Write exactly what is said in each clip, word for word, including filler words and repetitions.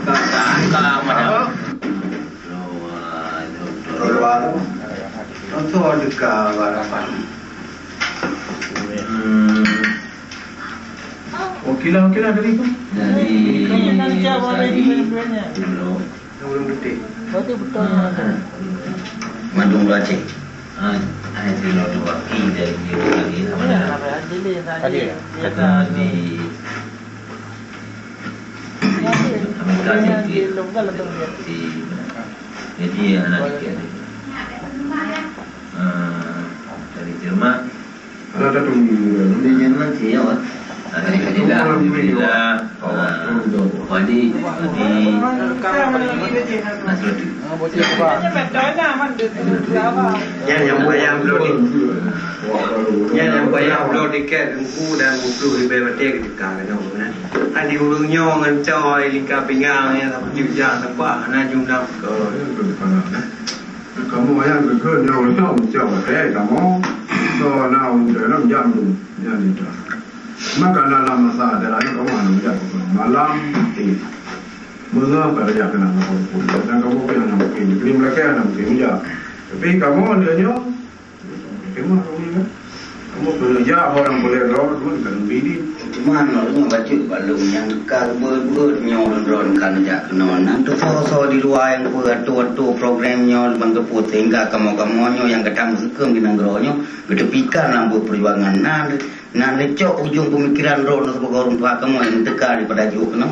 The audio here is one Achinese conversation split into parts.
Ka, ka, ka, mana? Keluar tu. Contoh dekat barapan. Hmm. Wakilah-wakilah dari tu. Dari, dari, dari, dari, dari, dari, dari, dari, dari, dari, dari, dari, Ureueng putéh. Berarti beutôi nyan. Mandum ureueng Aceh. Ah, hai silo tu baki dari dia lagi sama dah. Tadi ya? Kena di Amerika Serikat. Di, jadi ya, anak dikit. Ah, dari Jerman. Ada satu minggu kan. Di Jerman sih, ya, Wan. Alhamdulillah, alhamdulillah. Ah, jadi, jadi, Nasruddin. Nyan nyang payah bloe di-, nyan nyang payah bloe tiket Teungku dan musuh ribèe batèe keudéh ka keunoe, kan. Kan di ureueng nyoe ngon coe lingka pinggang, ya, tapi jujak tempat hana jundang. Kamoe nyang geukheun nyoe lom cok watèe kamoe, soe na ureueng teuh lom jam tu, nyan itu. Maka dalam masa acara nyoe kamoe hana mujak malam, eh, meunyoe ka raya keunan lapor pun, dan kamoe pun hana mungkin, jadi meulakèe hana mungkin mujak. Tapi kamoe nyoe, kamoe, kamoe nyoe. Kamoe peuneujak orang boleh roh tu kan bini. Cuman lôn nyoe bacut bak lôn nyang ka beuet-beuet nyoe lôn droen ka neujak keunoe. Nan teusoe-soe di luwa nyang peuato-ato program nyoe ban geupeu sehingga kamoe-kamoe nyoe nyang gata meuseukeum di nanggroe nyoe geuteupikan lam buet peujuangan nan, nan leucok ujong peumikiran droe nyoe sibagoe ureueng tuha kamoe nyang teuka daripada jôk keunoe.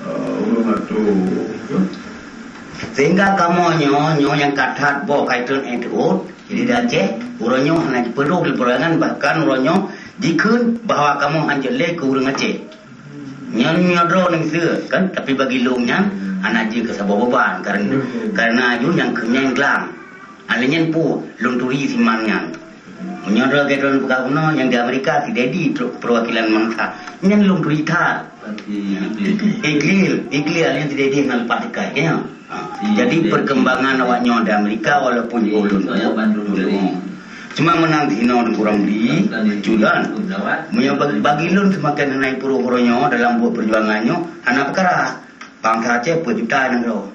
Eh, ureueng atoe. Sehingga kamoe nyoe, nyoe nyang ka that boh kaiton ék teuôt, jadi di Aceh, uroe nyoe hana jipeudong lé perorangan, bahkan uroe nyoe jikheun bahwa kamoe hanjeuet lé keu ureueng Aceh. Nyan nyoe droeneuh miseue, kan, tapi bagi lôn nyan hana jeuet keu saboh beuban, karena, karena aju nyang keu nyang glang. Alèh nyan peue lôn turi siman nyan. Meunyoe droe gét lôn peugah bunoe nyang di Amerika si Dedi per-, perwakilan bansa, nyan lôn turi that. Iglil, Iglil alèh nyan si Dedi hana leupah teukai, ya. Ha. Jadi perkembangan awak nyoe di Amerika walaupun jih lôn, cuma meunan sinoe kurang bri, culan. Meunyoe bagi, bagi lôn seumaken hana ipuruh uroe nyoe dalam buet peujuangan nyoe hana peukara. Bansa Aceh peuet juta nanggroe.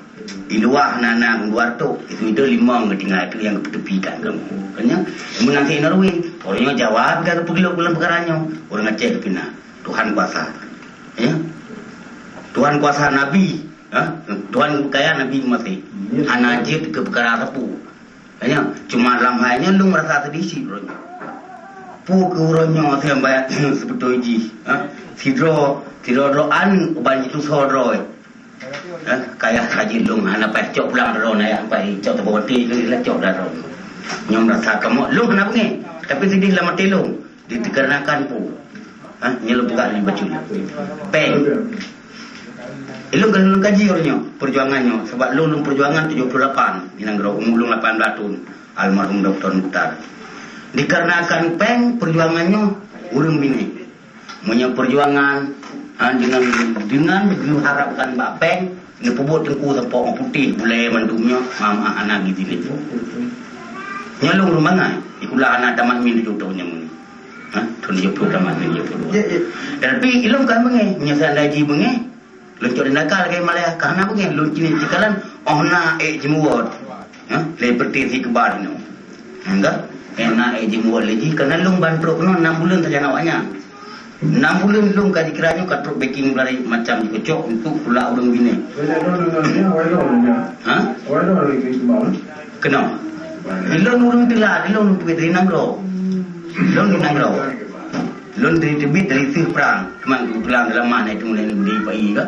Di luwa na, na dua ratus, itu, itu limong geutinggai tu nyang geupeuteupikan kamoe. Kan nyan, meunan si Norway, uroe nyoe Jawa ka geupeugeuh lam peukara nyoe, ureueng Aceh pih na. Tuhan kuasa. Ya. Tuhan kuasa Nabi, ha? Tuhan kaya Nabi Almasih. Hana jeuet keu peukara sapeue. Nyan, cuma lam hai nyan lôn rasa seudih cit uroe nyoe. Peue keu uroe nyoe sampai seubeutôi jih, ha? Sidroe, sidroe droe an uban jitusoe droe. Ha? Kaya ka jeuet lôn hana paih cok pulang droe, na yah paih cok teubawati lôn cok droe. Nyoe rasa kamoe lôn hana beungéh, tapi seudih lam até lôn. Dikarenakan peue? Ha, nyoe lôn peugah lé bacut. Péng. Ilôn ka lôn kaji uroe nyoe, peujuangan nyoe. Sabab lôn, lôn peujuangan tujoh puluh lapan, di nanggroe, umu lôn lapan blaih thôn, almarhum Doktor Mukhtar. Dikarenakan péng peujuangan nyoe, ureueng binéh. Meunyoe peujuangan, ha, dengan, dengan geuharapkan bak péng, neupeubuet teungku sampok putéh, gulèe mandum nyoe, ma-, ma-, hana geuitin lé. Nyoe lôn ureueng bangai, sikula hana tamat min tujoh thôn nyan. Ha? Thôn tujoh puluh tamat, thôn tujoh puluh dua. Ya, ya. Tapi ilôn kan beungéh, meunyoe seandai jih beungéh, lôn cok di nakal lagèe malèe, ka hana beungéh, lôn cit nyoe cikalan, 'oh na ék jimuwöt. Ha? Lé peureté si keubar nyoe. Enggak? 'Oh na ék jimuwöt lé jih, karena lôn ban trok keunoe nam buleuen sajan awak nyan. Nam buleuen lôn ka jikira nyoe ka trok backing dari macam jikeucok untuk pula ureueng binéh. Ha? Keunoe. Lôn ureueng teulat, lôn peuet di nanggroe. Lôn di nanggroe. Lôn dari teubiet dari seuh prang. Teuma keubeutulan dalam mah na itu mulai di Pai ka.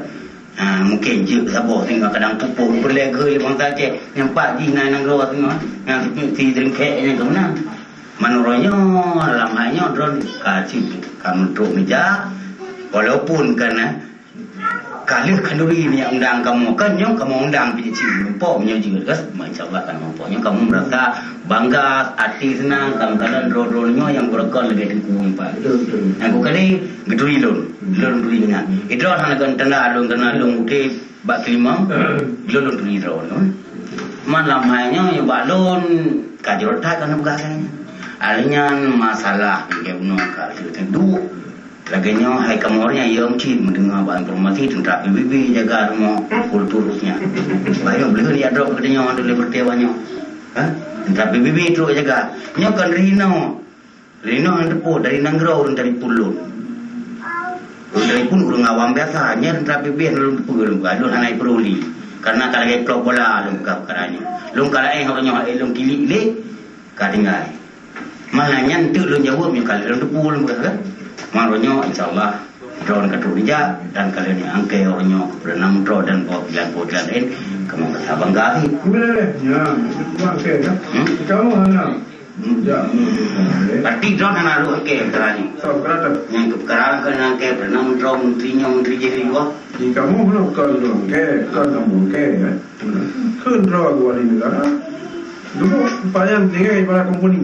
Ha, mungkin jeuet saboh singoh kadang pupuk peureulèe geuh lé bansa Aceh. Nyang pat jih na nanggroe singoh. Nyang si Deungkek nyang keunan. Meunurot nyoe, lam hai nyoe droen ka cit ka meutrok meuja. Walaupun kan, eh, Ka lheueh khanduri nyan undang kamoe, kan nyoe kamoe undang pih cit, muphom nyoe jeuet, kan? Ma, insya Allah kan muphom. Nyoe kamoe meurasa bangga, até seunang, kadang-kadang droe-droe nyoe nyang geurakon leubeh teungku nyoe, Pak. Betul, betul. Nyang ku kali geuturi lôn, lôn turi nyan. Idroe hana kon tanda lôn, karena lôn udép bak keulimong, lôn, lôn turi droe nyoe. Man lam hai nyoe, bak lôn ka jroh that ka neupeugah lagèe nyan. Alèh nyan masalah pih bunoe ka lheueh teuduek. Lagèe nyoe, hai kamoe nyan, ya, meucit meudeungoe bak informasi teuntara P B B jaga rumoh kultur nyan. Bah nyoe, beuleuen jak drop keu tanyoe, dulu berarti awak nyoe. Ha? Teuntara P B B trok jaga. Nyoe kon rinoe. Rinoe nyang teupeu dari nanggroe ureueng dari pulon. Ureueng dari pun ureueng awam biasa, nyan teuntara P B B lôn teupeu lôn bukan, lôn hana ipeuruli. Karena ka lagèe klub bola lôn peugah peukara nyoe. Lôn ka laén, ureueng nyoe lôn kilik lé, ka tinggai. Mana nyan teuk lôn jaweueb nyoe kali lôn teupeu lôn peugah kan. Maro nyoe insya-Allah droen ka trok dijak dan kali nyoe angkée uroe nyoe keu perdana menteri dan perwakilan-perwakilan laén kamoe rasa bangga sih. Boleh, ya. Bangga kan? Hmm? Kamu hana. Ya. Berarti droen hana rôh angkée peukara nyoe. So, berapa? Nyang keu peukara kan angkée perdana menteri, menteri nyoe, menteri jih di luar. Di kamoe hana kon droen angkée, kon kamoe angkée kan. Kheun droe geuwali neugara, geubôk payang tinggai para kompeni.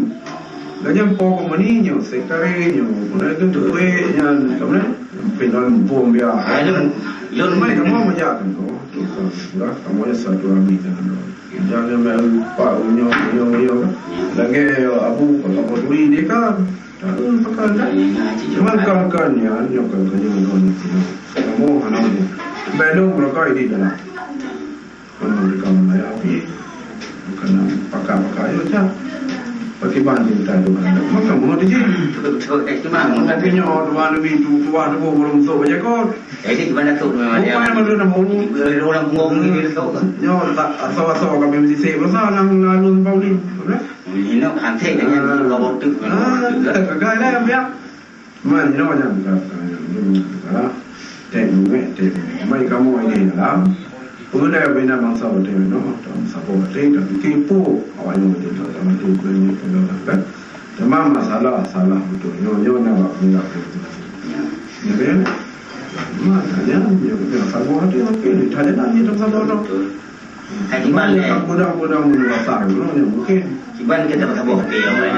Lagèe po kompeni nyoe, sektari nyoe, mulai tu duit nyan, kemudian pindon bom biar. Hai, lôn, lôn mai kamoe meujak tu, tu, tu, tu, kamoe silaturahmi dengan droe. Jangan main pak unyok, unyok, unyok. Lagèe abu, kalau turi dia kan, tak ada pakai dah. Cuma kan, kan, ya, nyoe kan, kan, nyoe, nyoe, nyoe. Kamoe hana nyoe. Belum mereka ini dalam. Kon meureuka meuraya pih, keunan pakak-pakak ayô that. Pakriban cinta dua aneuk, maka meunoe dijih. Betul, betul. Eh, cuma, tapi nyoe dua aneuk bintu tuha tu pun belum sok bajèe kot. Jadi, gimana tu, memang dia? Bukan, mana nama ulu? Orang bengong ni, dia tahu kan? Nyoe, tak, asal-asal kami mesti sek, berasa nang lalu sempau ni. Betul? Ini nak hantik dengan dua waktu, dengan dua waktu, kan? Ah, tak gagal lah, biar. Man nyoe nyang ka, ka, nyang ka, tek muet, tek muet. Mai kamoe di dalam, peue lé bina bansa watèe nyoe, dan saboh watèe, dan tipu awak nyoe watèe nyoe, sama tipu nyoe, kan. Teuma masalah, salah beutôi. Nyoe, nyoe nyang bak peundak. Ya, kan? Makanya, nyoe, nyoe saboh watèe, okey, tadi dah ni dalam saboh tu. Hai, kiban lé. Mudah-mudahan meuneubasa dulu ni mungkin. Kiban kita bersabar.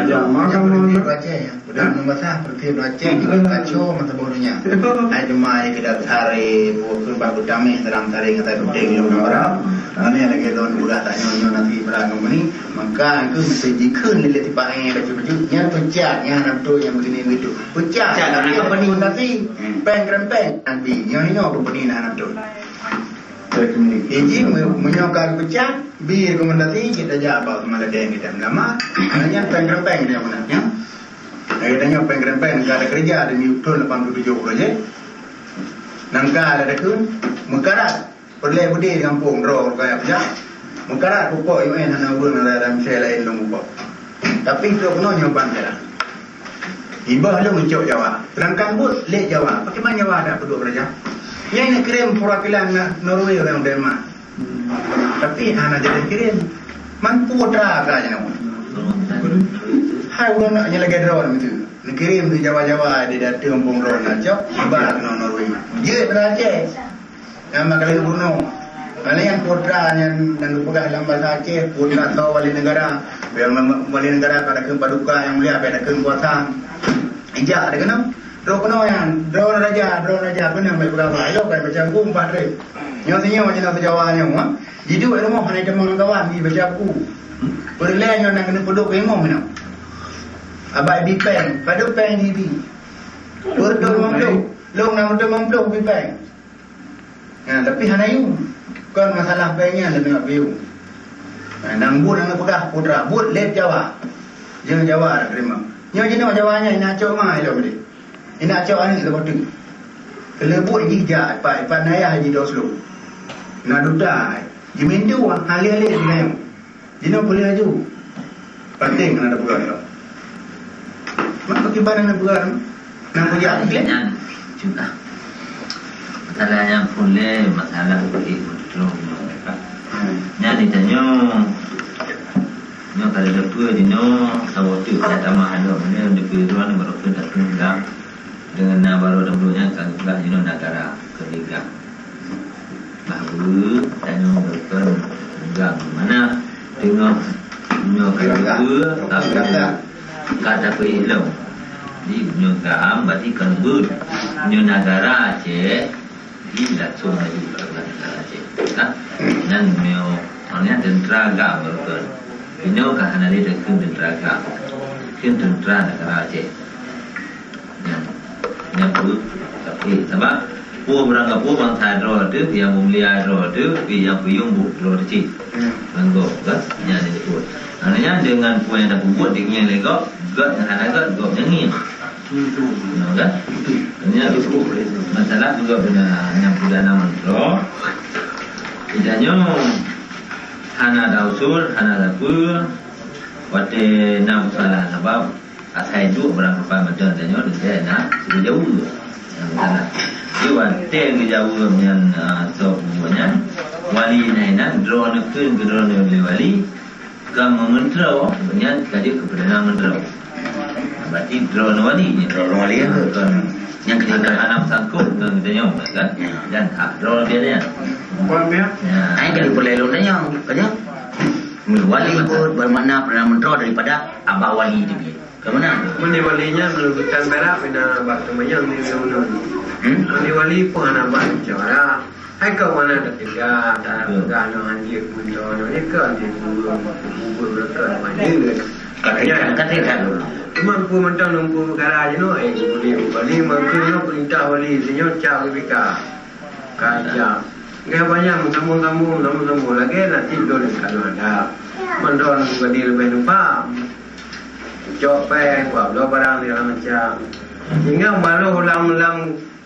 Ya, maka Yang mana? Berarti Aceh, ya. Udah meuneubasa, berarti Aceh, kita kacau mata bodohnya. Hai, cuma ya kita sehari, bukan baru damai, sedang sehari, kata penting, belum orang. Kami lagi tahun udah tak nyonya nanti beragam ni, maka aku mesti jikun ni leti pakai baju-baju, yang pecah, yang ada betul, yang begini begitu. Pecah, pecah, tapi karena kompeni. Nanti, hmm. Peng kerempeng, nanti, nyonya kompeni nak betul. Teknik. Iji me-, meunyoe ka geupeugah, bi rekomendasi, kita jak bak Keumalai Deng kita meulama. Nyan peng kerempeng dia meunan, ya. Lagèe tanyoe peng kerempeng ka ada kerja di thôn lapan puluh tujuh uroe jih. Nangka ada dekeun, meukarat. Peureulèe beudé di gampông droe ka ya peucah. Meukarat pupuk U N hana ureueng ada, ada misai laén lom pupuk. Tapi trok keunoe nyoe ban jalan. Hibah lôn icok Jawa. Sedangkan buet lé Jawa. Pakriban Jawa ada peuduek raja. Nyang neuk kirém perwakilan na-, Norway orang Denmark. Tapi hana jadi kirim. Man putra ka nyoe. Hai ureueng nak nyang lagèe droe tu. Neuk kirém di Jawa-Jawa di datu gampông droe na cok. Hibah keunoe Norway. Jeuet raja. Nama kali gubernur. Mana yang putra yang, yang dipeugah dalam bahasa Aceh, putra atau wali negara. Yang mem-, wali negara pada ke paduka yang mulia, pada ke kuasa. Ijak ada kena. Droe keunoe nyan, droe raja, droe raja, keunoe mai peugah, ayo kai baca buku empat rib. Nyoe sinyoe cina seujawa nyoe, ha? Jiduek rumoh hana teumang kawan di baca buku. Peureulèe nyoe na keuneuk peuduek keu imoh nyoe. Abai bi pèng, padub pèng di bi. Peureutôh limong ploh, lôn na peureutôh limong ploh bi pèng. Ha, tapi hana yum. Kon masalah pèng nyan leubeh ngon yum. Ha, nang buet nang peugah putra, buet lé Jawa. Jeuet Jawa dak terima. Nyoe jinoe Jawa nyan ina cok ma ilong deh. Ina cok aneuk leubeh tu. Keuleubut jih jak ipat, ipat naya jih dua slo. Na duta. Jimintu halé-halé jinoe. Jinoe boleh laju. Penting kena ada peugah. Mak pakai barang nak peugah. Nak peugah. Nyan juga. Masalah nyang pulé, masalah beri betul. Hmm. Nyan ditanyoe. Nyoe kalau ada peue jinoe, saboh tu dah tamah ada. Ni ada peue tuan baru pun datang dah. Dengan na baru dahulu nyan ka geupeugah jinoe negara keudéh. Bahwa tanyoe bukon peugah mana teungoh nyoe ka geupeugah, tapi ka tapeuék lom. Jadi nyoe gam berarti kon buet. Nyoe negara Aceh, di langsung lagi pada negara Aceh. Nah, nyan nyoe, maknanya tentera gam bukon. Nyoe ka hana lé takheun tentera gam. Kheun tentera negara Aceh. Nyan. Nyang peue? Tapi sabab peue barang gapeue bansa droe teuh, nyang meumulia droe teuh, pi nyang peuyueng buet droe teuh cit. Ngon gob, kan? Nyan disebut. Maknanya dengan peue nyang tapeubuet, diingieng lé gob, gob nyang hana gob, gob nyang ngieng. Nah, kan? Maknanya masalah juga beuna nyang perdana mantong. Kita nyoe hana ada usul, hana ada peue, watèe na masalah sabab asai duek barang rupa mantong tanyoe, dan saya na siku jauh. Nah, masalah. Jadi watèe geujaweueb nyan, ah, soe buet nyan, wali na inan, droeneuh kheun keu droeneuh lé wali, ka meumeuntroe, nyan ka jeuet keu perdana mantong. Berarti droeneuh wali nyan. Droeneuh wali, ya. Kon nyang keunan alam sangkot ngon tanyoe, kan? Ya. Dan hak droeneuh biasa nyan. Kon, ya? Ya. Ai, jadi peureulèe lôn tanyong, kan, ya? Wali buet bermakna perdana mantong daripada abah wali teubiet. Ke mana? Meunyoe wali nyan meunurunkan perak, pina bak teumanyong di gunong. Hmm? Meunyoe wali pun hana bak musyawarah. Hai kau mana teuga, tak teuga nyoe hanjeuet pun nyoe, nyoe ke hanjeuet pun, bubur ke hanjeuet. Kata, kata, kata dulu. Cuma pun mantong nunggu perkara je nyoe, eh, boleh wali, mungkin nyoe perintah wali, sinyoe cak B P K. Ka jak. Enggak banyak, sambung-sambung, sambung-sambung lagèe nasib lôn nyang ka lôn hadap. Mandon bukon leubeh numpang. Cok pèng, buat bloe barang segala macam. Sehingga malu lam, lam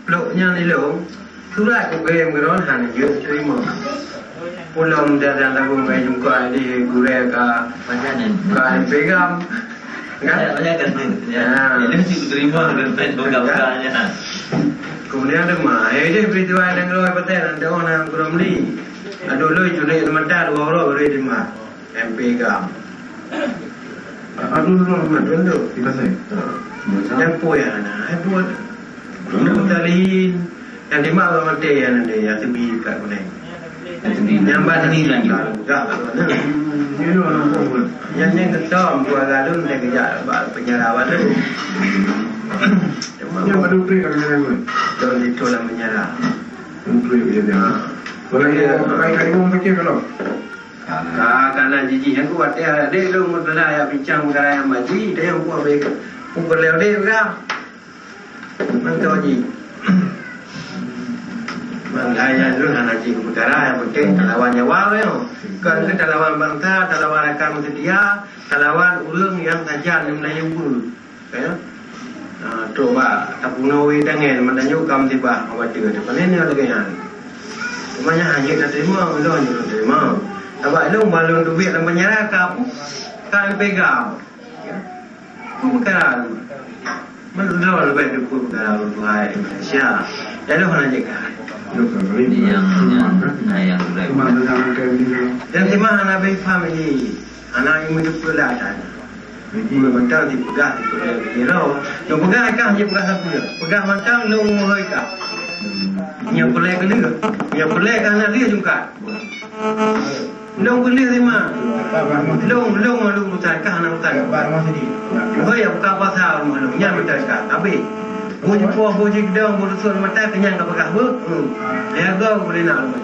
plôk nyan ilôn, surat kukirém keu droen hana jeuet teurimong. Ulôn dan, dan lagu ngon jungkai di gurèe ka, ka M P GAM. Kan? Ya, ya, kan? Ya. Ya. Jadi mesti kuterima dengan pen buka-bukanya. Kemudian teuma, eh, di peristiwa nyang keudua, patéh nan teuh na Gurèe Meuli. Aduh, lôn culik mata dua uroe baru terima. M P GAM. Aduh, lôn, aduh, lôn. Kita sih. Nyang pue hana, hai buat. Belum talihin. Nyang terima orang mati, nyang nanti, nyang sebi kat kuning. Nyang ban ni lagi. Enggak, enggak, enggak. Nyang ni ketom, dua galon, dia kejak bak penjara baru. Nyang baru pergi kat penjara baru. Don itu dalam penjara. Pergi penjara. Kalau dia, kalau dia, dia, dia, dia, Ka, ka na jijih aku watèe dek lôn meuteuna ya bincang perkara nyang maji, dia yang buat baik. Pukul lewat dek ka. Mantap ji. Mandai nyan lôn hana ji perkara, yang penting talawan nyawa nyoe. Kan ke talawan bangsa, talawan rakan seutia, talawan ureueng nyang sajan ngon Melayu beu. Ya. Ah, trok bak tapunoe wé tangen, meutanyoe ka meusibah, khawatir. Tapi ni lagèe nyan. Cuma nyan hajat na terima, ulôn hajat na terima. Sabab lôn, bah lôn teubiet lam penjara ka apa? Ka M P GAM. Ya. Itu perkara tu. Meunan lôn leubeh teupeue perkara lôn tuha di Malaysia. Lalu hana jaga. Yang, yang, nah, yang sudah. Dan terima hana habéh paham ini. Hana nyang meuteupeue lah that. Meunyoe mantong sipeugah, sipeugah keu sidroe. Nyoe peugah kah, nyoe peugah sapeue? Peugah mantong lôn mohoi kah. Nyoe peureulèe keu lheueh. Nyoe peureulèe kah na lheueh jungkat. Lôn keu lheueh lima. Lôn, lôn, lôn urusan kah na urusan. Hoi, buka puasa rumoh lôn. Nyan mantong kah. Habéh. Boh jipoh, boh jikeudong, boh ruson mata, keunyan ka peugah beuh. Hmm. Lhèe goe boleh na lôn.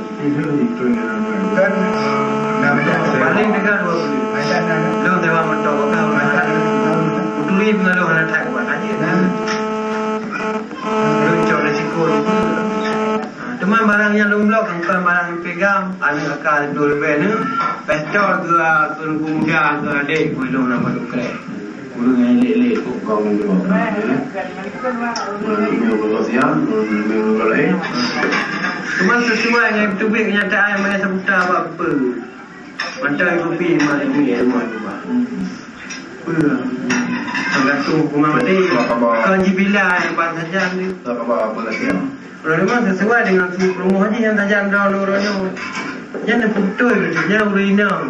Paling teuga dua puluh. Lôn sewa moto, ka meuhan. Kuturi peungaroh hana that buat haji. Lôn cok risiko. Ha, teuma barang nyang lôn bloe kan bukan barang M P GAM, aneuk aka dua leubeh nyoe. Pistol keu, keu pemuda, keu adék, keu lôn nama dukrek. Ureueng nyang lé-lé kok kong dua. Ureueng nyang lé-lé siang, ureueng nyang lé-lé. Cuma sesuai dengan teubiet kenyataan maya sebuta bak peue. Mantong kopi mah ini ya rumah tu bah. Peue. Tergantung hukuman mati. Kau jibila yang ban saja ni. Tak apa apa lah siang. Kalau memang sesuai dengan su promo haji yang saja dah nurun. Yang betul betul yang ureueng inong.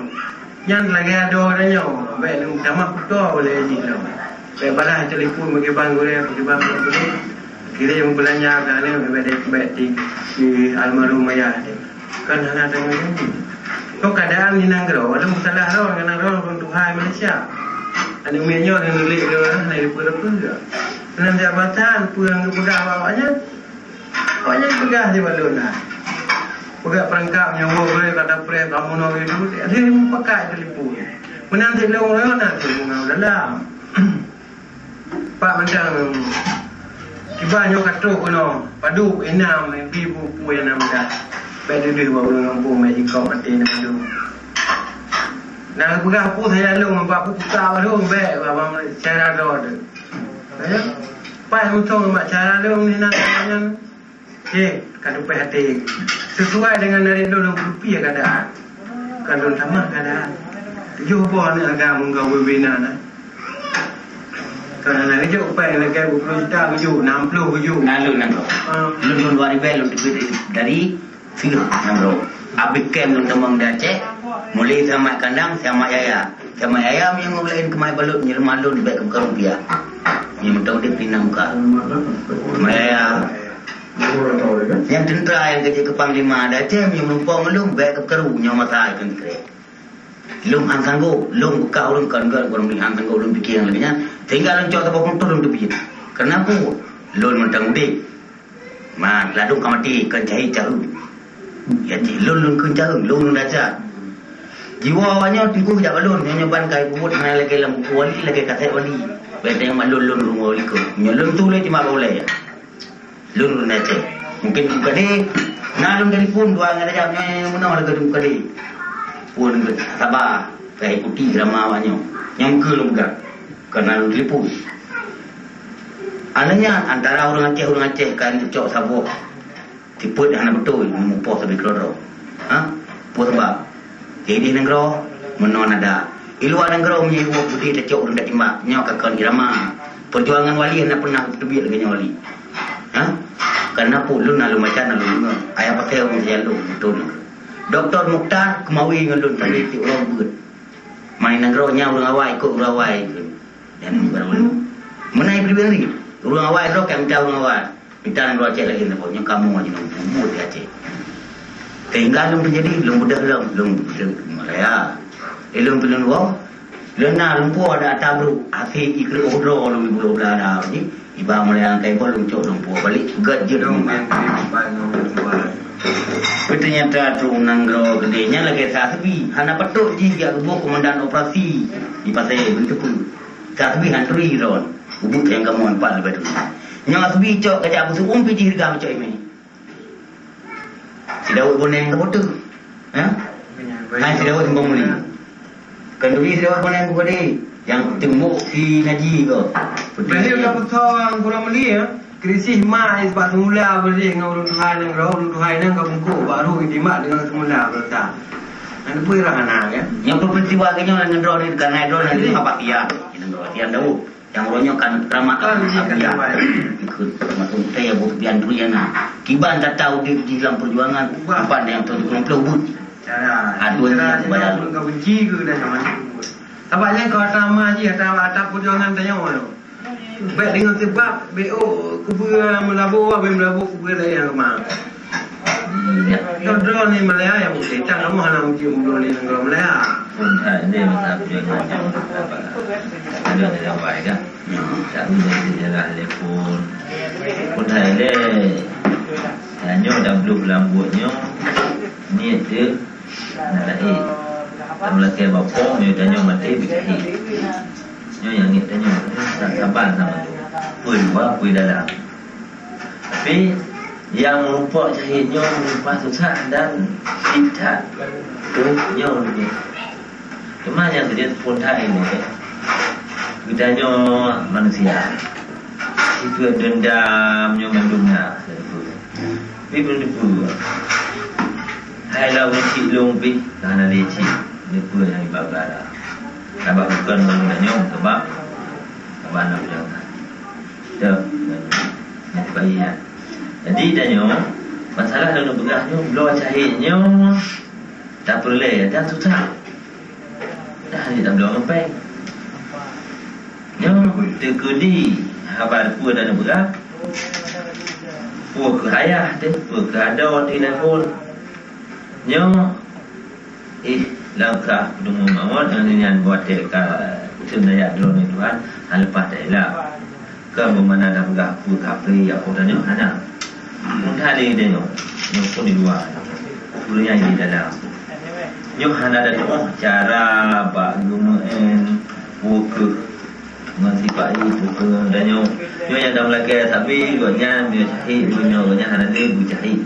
Nyan lagèe adoe tanyoe, bèk lôn tamah kuto lé jih lom. Bèk balah telepon bagi bang gurèe, bagi bang gurèe. Kirim beulanja keu aneuk bèk, bèk di, di almarhum ayah. Kan hana tanyoe nyan. Kok keadaan di nanggroe, ada masalah droe ngon droe ureueng tuha Malaysia. Aneuk miet nyoe nyang lé droe hana dipeue-peue. Dalam jabatan peue nyang geupeugah awak nyan? Awak nyan peugah di balon dah. Peugah peurangkap nyoe woe boleh kata preh kamoe nyoe itu. Dia mupakat telepon. Meunan si lôn nyoe na si lôn dalam. Pak mantong Iban nyoe ka trok keunoe, padub inam ibu pue nyang na muda. Bèk deuh-deuh bak ureueng gampông, bèk jikok maté na padub. Na geupeugah peue sajan lôn, bak peue kuta baroe, bèk bak cara droe teuh. Ya? Pai mantong bak cara lôn ni na nyan. Cit, ka tupèh até. Sesuai dengan narit lôn, lôn peurupiah keadaan. Ka lôn tamah keadaan. Tujoh boh aneuk agam ngon wewe na. Ka hana geujok péng lagèe dua puluh juta geujok, enam puluh geujok. Na lôn nanggroe. Ah. Lôn, lôn dua ribèe lôn teubiet dari Siloh nanggroe. Abéh kem lôn tamong di Aceh, mulai si Amat Kandang, si Amat Yaya. Si Amat Yaya meunyoe ngon laén keumai balot, nyeureuman lôn bèk keu rupiah. Nyoe mantong udép di na muka. Amat Yaya. Nyang teuntra nyang keujeuet keu panglima di Aceh, meunyoe meurumpok ngon lôn bèk keu karu, nyoe masa ikon sikrek. Lôn han sanggob, lôn beukah ureueng kon, kon ureueng han sanggob lôn piké nyang lagèe nyan. Sehingga lôn cok saboh peunoh lôn teubiet. Kareuna peue? Lôn mantong udép. Man, ladôm ka maté, kon cahé caheueng. Ya, cit lôn, lôn kon caheueng, lôn, lôn dasar. Jiwoe awak nyoe teungku jak bak lôn, nyoe, nyoe ban ka peubuet hana lagèe lam buku wali, lagèe kasét wali. Bèk tanyong bak lôn, lôn ureueng wali keuh. Nyoe lôn tuléh cuma bak ulèe. Lôn, lôn Aceh. Mungkin buka deh. Na lôn telepon dua ngon raja nyoe meunoe lagèe lôn buka deh. Pun saba, ka ikuti drama awak nyoe. Nyang keu lôn peugah. Karena lôn telepon. Aneuk nyan antara ureueng Aceh, ureueng Aceh kan cok saboh. Tipot hana beutôi, mupoh sabe keudroe-droe. Ha? Peue sabab? Di, di nanggroe, meunoe nada. Di luwa nanggroe, meunyoe iwoe putih tacok ureueng tatimbak. Nyoe ka kon irama. Peujuangan wali hana peunah teubiet lagèe nyoe wali. Ha? Karena peue lôn na lôn baca, na lôn deungö. Ayah pakai ureueng sialong, beutôi na. Doktor Mukhtar keumawi ngon lôn, tapi ti uroe beuet. Main nanggroe nyan ureueng awai, ikot ureueng awai. Dan ureueng awai. Meunan pribadi. Ureueng awai droe ka mita ureueng awai. Mita nanggroe Aceh lagèe nyoe, nyoe kamoe jinoe buet di Aceh. Sehingga lôn teujadi, lôn beudôh lom, lôn beudôh Malaya. Eh, lôn pih lôn woe, lôn na lôn po ada ata brôk, akhé ikreuh oh droe lôn ibu lôn blah ada jih. Iba Malaya angkai po lôn cok lôn po balek, gèt jeuet lôn. Peutenyata trok nanggroe keudeh nyan lagèe sa seubi, hana patôt jih jak geuboh komandan operasi di Pasè Beuteupeu. Sa seubi han turi droe, ubit nyang kamoe empat leubeh turi. Nyoe seubi cok ka jak beuseu'uem pih jih riga meucok imè. Si Daud Boneng ka po teuh. Ha? Hai si Daud Simpang Muli. Kan turi si Daud Boneng buka deh. Nyang teumbok si Naji ko. Berarti udah peutong Simpang Muli ya. Krisis mak bak semula berarti ngon ureueng tuha nanggroe, ureueng tuha nyan ka bungkôk baru ditimbak dengan semula berarti. Nang peue rah hana kan? Nyang peue peristiwa ke nyoe ngon droe ni, karena droe ni apa iya? Nanggroe tian Daud. Nyang uroe nyoe kan ramah. Kan, iya, kan, ramah. Ikut maksud saya buat pian tu ya nah. Kiban tata udép di dalam perjuangan, ubah. Kiban yang tahun sembilan puluh but. Cara, aduh, cara, cara bayar. Pun kau benci ke dah sama. Sabab nyan kau ata ma ji, ata, ata perjuangan tanya orang. Baik dengan sebab, B O kubur Meulaboh, abang Meulaboh kubur lain yang rumah. Droe-droe ni Malaya nyang bukon, tan kamoe hana meucium droe ni nanggroe Malaya. Phôn that lé masa peujuangan nyoe, ada dalam wai kan? Ya. Tak ada sejarah lé phôn. Phôn that lé, tanyoe dan belum lam buet nyoe, niet teuh nak lahé. Meulakée bak phôn nyoe tanyoe maté beucahit. Nyoe nyang niet tanyoe, saban sama tu. Peue luwa, peue dalam. Tapi nyang meurumpok cahit nyoe meurumpok susah dan singkat. Nyoe ni. Cuma nyang keujeuet phôn that ilée, geutanyoe manusia. Itu dendam nyoe mandum na. Tapi belum dipeue. Hai lau cit lông pih, hana lé cit. Dipeue nyang iba-ba. Sabab bukon ngon geutanyoe, sabab, sabab na udah. Dah, dah, dah. Jadi, tanyoe, masalah lôn peugah nyoe, bloe cahé nyoe, tapeureulée, dan susah. Dah, hana tabloe ngon péng. Nyoe, teukeudi haba peue dan peugah, peue keu ayah teuh, peue keu adoe teuh telepon. Nyoe, ih, langkah peudeumu mawöt nyang nyan buat teuka seunayat droeneuh Tuhan, hana leupah taela. Kon bagaimana tapeugah peue kaphé, ya, peue tanyoe hana. Meuntah lé tanyoe, nyoe pun di luwa. Peue nyang di dalam. Nyoe hana tatuoh cara bak geumeu'en peue keuh Ngon sifat ibu pun dan nyoe, nyoe nyang dam lakée, tapi gobnyan nyoe cahit, nyoe gobnyan hana lé beucahit.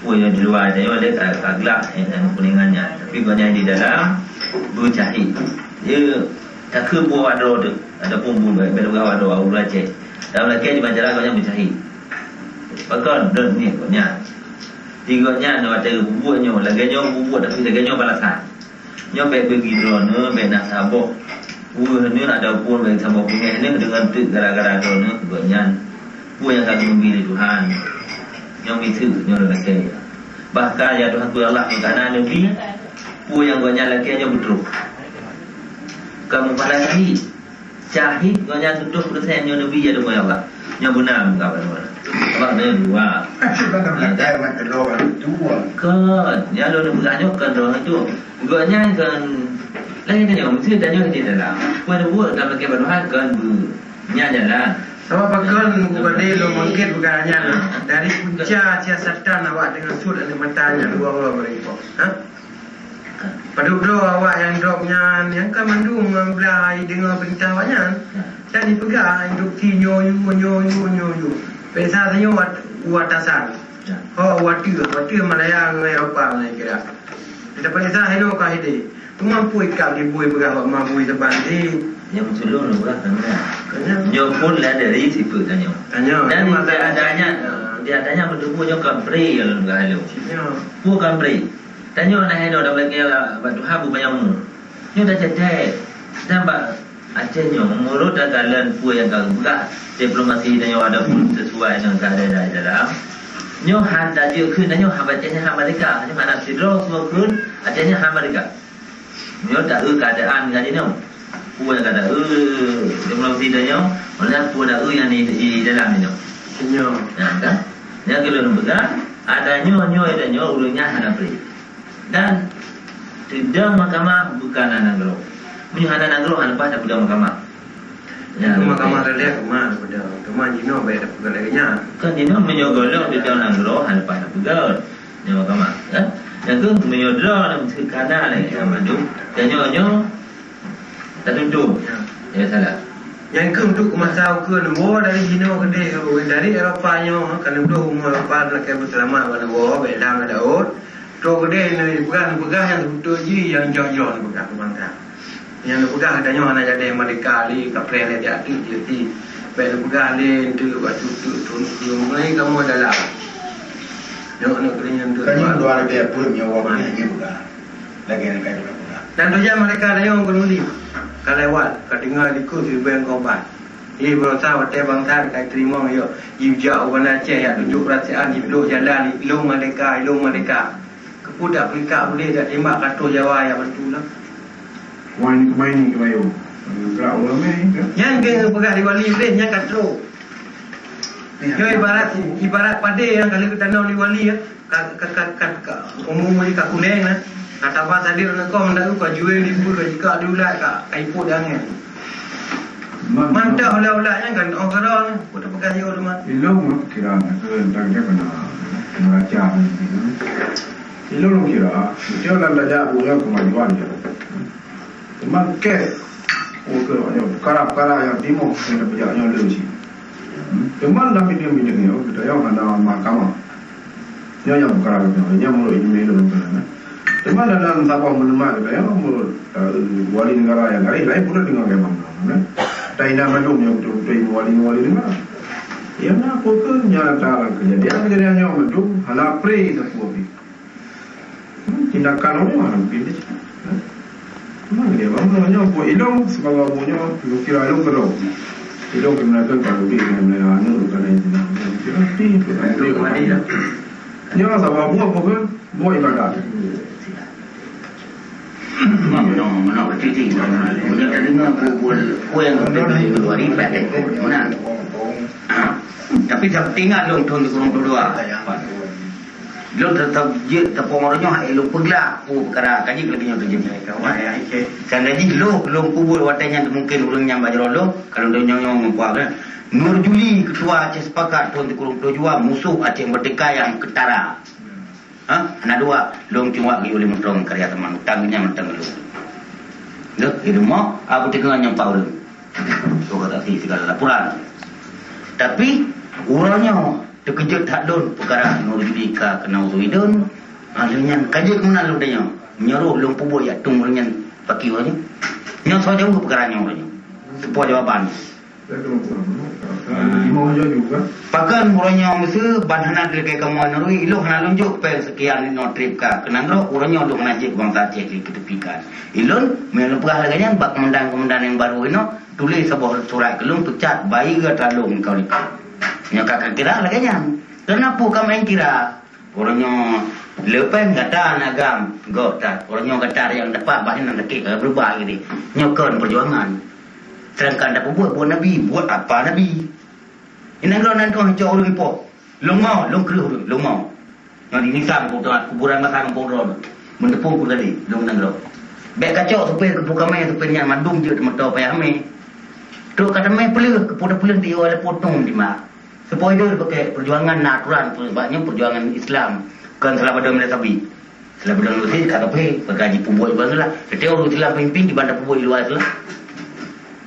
Pun nyoe di luwa, dan nyoe lé ka, ka glak, eh, dan kuningan nyan. Tapi gobnyan di dalam beucahit. Dia takeu buah wadroe tu, ataupun bu-, bela buah wadroe, ureueng Aceh. Dam lakée di Banjaran gobnyan beucahit. Pakon, don ni gobnyan. Di gobnyan, watée bubuet nyoe, lagée nyoe bubuet, tapi lagée nyoe balasan. Nyoe bék beugi droeneuh, bék na saboh. Ureueng nyoe ataupun bék saboh pungéh nyoe deungon teuk gara-gara droeneuh gobnyan. Peue nyang ka geumeubi lé Tuhan? Nyoe miseue nyoe lagée nyan. Bahkan ya Tuhan, peue Allah nyang ka na neubi, peue nyang gobnyan lakée nyoe beutôi. Ka meupahala cahit. Cahit gobnyan tutoh peureusen nyoe neubi ya deungon Allah. Nyoe beuna meuga banua. Sabab nyoe dua. Kan, nyang lôn peugah nyoe kan droe itu. Gobnyan kan lain tanyoe, mesti tanyoe di dalam. Peue buet dalam lagée banua kan bu. Nyan jalan. Sabab pakon gubade lôn mungkin peugah nyan. Dari punca siasatan awak deungon sut aneuk mata nyan dua orang berimpok. Ha? Padub droe awak nyang drop nyan, nyang ka mandum ngon blah deungoe peurintah awak nyan. Dan jipeugah instruksi nyoe yue, nyoe yue, nyoe yue. Peksa tanyoe wat-, u atasan. Ho, u ateueh, u ateueh Malaya ngon Eropa ngon kira. Kita peksa hino ka hide. Teuma peue ikab dibui peugah bak ma bui saban di. Nyang meusulung lôn peugah ka meunan. Nyoe pun lah dari sifeuet tanyoe. Tanyoe. Dan di adanya, di adanya meutuboh nyoe kampre ya lôn peugah lôn. Peue kampre? Tanyoe na hino dak lagée bak tuha bubaya umur. Nyoe dak cetek. Dan bak Aceh nyoe, meunurot takalon peue nyang ka geupeugah diplomasi tanyoe ada pun sesuai dengan keadaan di dalam. Nyoe han tajeuet kheun tanyoe han Aceh nyan han merdeka. Nyoe hana sidroe soe kheun Aceh nyan han merdeka. Nyoe taeu keadaan ka jinoe. Peue nyang ka taeu diplomasi tanyoe, malah peue taeu nyang di, di dalam nyoe. Nyoe. Nah, kan? Nyang keu lôn peugah, ada nyoe, nyoe, ada nyoe, ureueng nyan hana pri. Dan teudong mahkamah bukan hana nanggroe. Meunyoe hana nanggroe, hana leupah tapeudong mahkamah. Ya, mahkamah tadi aku mah, aku dah. Cuma jinoe baik dah peugah lagi nyan. Kan jinoe meunyoe golom teudong nanggroe, hana leupah tapeugah. Nyoe mahkamah, kan? Nyang tu meunyoe droe dan meusti kana lagi sama tu. Dan nyoe, nyoe Tatuntut. Ya. Ya, salah. Nyang keuh untuk masa ukeue neuwoe dari jinoe keudeh, dari Eropa nyoe, ka neubloe umu Eropa lakée beuseulamat bak neuwoe, bak Ilang bak Daud. Troh keudeh neupeugah, neupeugah nyang seubeutôi jih nyang jroh-jroh neupeugah keu bansa. Nyang neupeugah geutanyoe hana jadi merdeka lé, kapreh lé, jak teuk jeuet ti. Bèk neupeugah lé, enteuk bak tutoe, tutoe, tutoe, mulai kamoe dalam. Nyoe, nyoe keudeh nyan tu. Kan nyoe dua ribu dua puluh nyoe, wah, mana dia peugah. Lagèe nyang ka lôn peugah. Dan tujuan mereka rayeuk ngon uli ka lewat, ka tinggai di keuh sibeng korban. Di beurasa watèe bangsa ka teurimong yoh, jijak u Banda Aceh, jak tunjok peurasaan, jipeuduek jalan, ilôn merdeka, ilôn merdeka. Keupeue dak peurikak udép, dak tembak ka troh Jawa nyang beutôi lah. Wah, ini kemain ni, kemain. Gerak ulang ni, kan? Nyan keuh peugah di Wali Iblih, nyan ka troh. Ya. Nyoe ibarat, ibarat padé nyang ka lheueh geutanom di Wali, ya. Ka, ka, ka, ka, ka, umu-umu jih ka kuneng na. Ka taba sadir na kong, ndak ka juwe di bui, ka jikak di ulat, ka, ka ipot di angèn. Man, mantap ulat-ulat nyan kan, oh, keudroe nyan. Buet apa kah jauh teuma? Ilôn kira na, eh, tang dia kena, kena raja ni. Ilôn kira, dia lam tajak buet kemajuan je. Teuma kèe, oh, keu nyoe, peukara-peukara nyang timoh nyang tapeujak nyoe lé cit. Hmm, teuma lam bidang-bidang nyoe, geutanyoe hana mahkamah. Nyoe nyang peukara geutanyoe, nyoe meunurot ileumèe lôn peugah, nah. Teuma dalam saboh meuneuma geutanyoe, meunurot, eh, wali negara nyang laén, laén pula deungon agama, nah. Tapi hana mandum nyang beutôi-beutôi wali-wali negara. Nyang na peue keuh, nyang na keujadian-keujadian nyoe mandum hana pré sapeue pih. Hmm, tindakan orang mana mungkin dia cakap? Ha? Mana dia? Bang, bang, nyoe buat ilong, sebagai buat nyoe, lu kira ilong ke dong? Ilong kena ke kalau dia kena anak, lu kena itu. Kira ti, kena ilong. Nyoe sama buat apa ke? Buat ibadat. Memang menang, menang bertitik. Punya telinga, buat, buat, buat yang kena itu hari, pakai. Menang. Ha. Tapi tak ingat dong tahun dua ribu dua puluh dua. Lôn teutap jeuet tapeurunoe nyoe hai lôn peuglah peue peukara ka jeuet lagèe nyoe teujadi. Kawan, ya, oke. Tanda jih lôn, lôn peubuet watèe nyan mungken ureueng nyan bak jaroe lôn, kalau lôn nyoe ngon puak kan. Nur Juli, Ketua Aceh Sepakat tahun tiga puluh tujuh, musuh Aceh Merdeka nyang keutara. Ha? Hana dua, lôn cuba geuyue lé meutrong karya teuma, utang nyan mantong lôn. Lôn, di rumoh, aku teuka nyang empat ureueng. Tuha saksi segala laporan. Tapi uroe nyoe teukeujot that lôn peukara Nurjudi ka keunong Sweden. Lheueh nyan ka jeuet keumeunang lôn tanyoe. Meunyoe roh lôn peubuet jak tueng lôn nyan paki uroe nyoe. Nyoe soe jaweueb peukara nyoe uroe nyoe. Teupeue jawaban. Pakon uroe nyoe meuseu ban hana dilakée kamoe nurui, ilôn hana lôn jok péng seukian inoe trép ka keu nanggroe, uroe nyoe lôn hana jeuet bangsa Aceh di keutepikan. Ilôn meunyoe lôn peugah lagée nyan bak keumandan-keumandan nyang barô inoe, tuléh saboh surat keu lôn peucat bayeue talông likot-likot. Nyoe ka kira lagée nyan. Keureuna peue ka meu'en kira? Uroe nyoe leupeng gata na agam goh that. Uroe nyoe gata nyang dapat bah nyan sakét ka beurubah lagée nyoe kon peujuangan. Sedangkan tapeubuet buet Nabi, buet apa Nabi? Inong droe nan troh cok ureuëng ipoh. Lôn mau, lôn kreueh ureuëng, lôn mau. Nyoe di Nisang kuburan masa kampung droe. Meuteupeue peue tadi, lôn nanggroe. Bék kacok supir keupeue kamé, supir nyan mandum jeuet meuto payah mé. Trok ka tamé peuleueh, keupeue tapeuleueh di walaupun tong di ma. Supaya dia pakai perjuangan na aturan, sebab nyoe perjuangan Islam, bukan salah pada melihat sabi. Salah pada melihat sabi, tak apa, bagaji pembuat juga salah. Setiap orang Islam pimpin di banda pembuat di luar salah.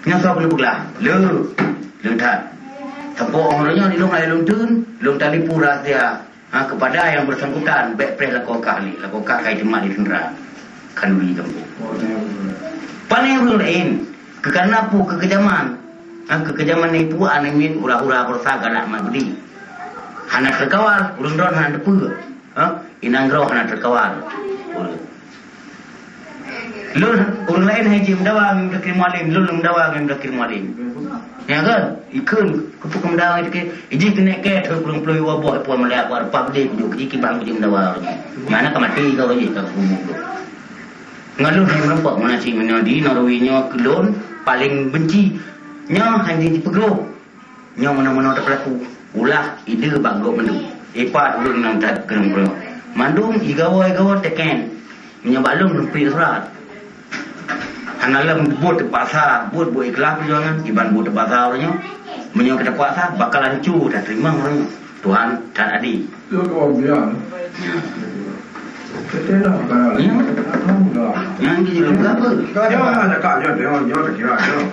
Nyoe soe keuneuk peugah? Le, le that. Saboh uroe nyoe di lôn hai lôn teun, lôn talipu rahsia. Ha, kepada yang bersangkutan, bék preh lakoe kah lé, lakoe kah kai teumat di teuntara. Khanduri gampông. Pane ureuëng laén, keukarena peue keu keujaman. Ha, keu keujaman nipu aneuk miet hura-hura beurasa galak mat beudi. Hana teukawal, ureuëng droe hana teupeue. Ha, inong droe hana teukawal. Lôn, ureuëng laén hai jeuet meudawa ngon Muzakir Mualem, lôn lôn meudawa ngon Muzakir Mualem. Ya kan? Ikheun, keupeue keu meudawa ngon Muzakir? Ijih keuneuk keu pulueng-pulueng ribu boh, puan meuliah, puan reupah beudé, kujok keuji kibang kujok meudawa ureuëng nyan. Mana ka maté ka ureuëng jih ka kubu meudoh. Ngon lôn hai meurumpok meunan cit meunyoe di Norway nyoe keu lôn paleng benci. Nyoe hai jeuet jipeugroh. Nyoe meunoe-meunoe teupeulaku, ulah ide bak gob mandum. Ipat ureuëng nyang that keuneuk meureunoe. Mandum igawa-igawa teken. Meunyoe bak lôn lôn piek surat. Hana lom buet teupaksa, buet buet ikhlas peujuangan, iban buet teupaksa uroe nyoe. Meunyoe ka teupaksa, bakalan cu tateurimong uroe nyoe. Tuhan that adé. Lôn keuwang biang. Beutôi lah, bukan lah. Ya. Alhamdulillah. Yang di dalam berapa? Nyoe hana cakap, nyoe, nyoe, nyoe tak kira, nyoe. Ya.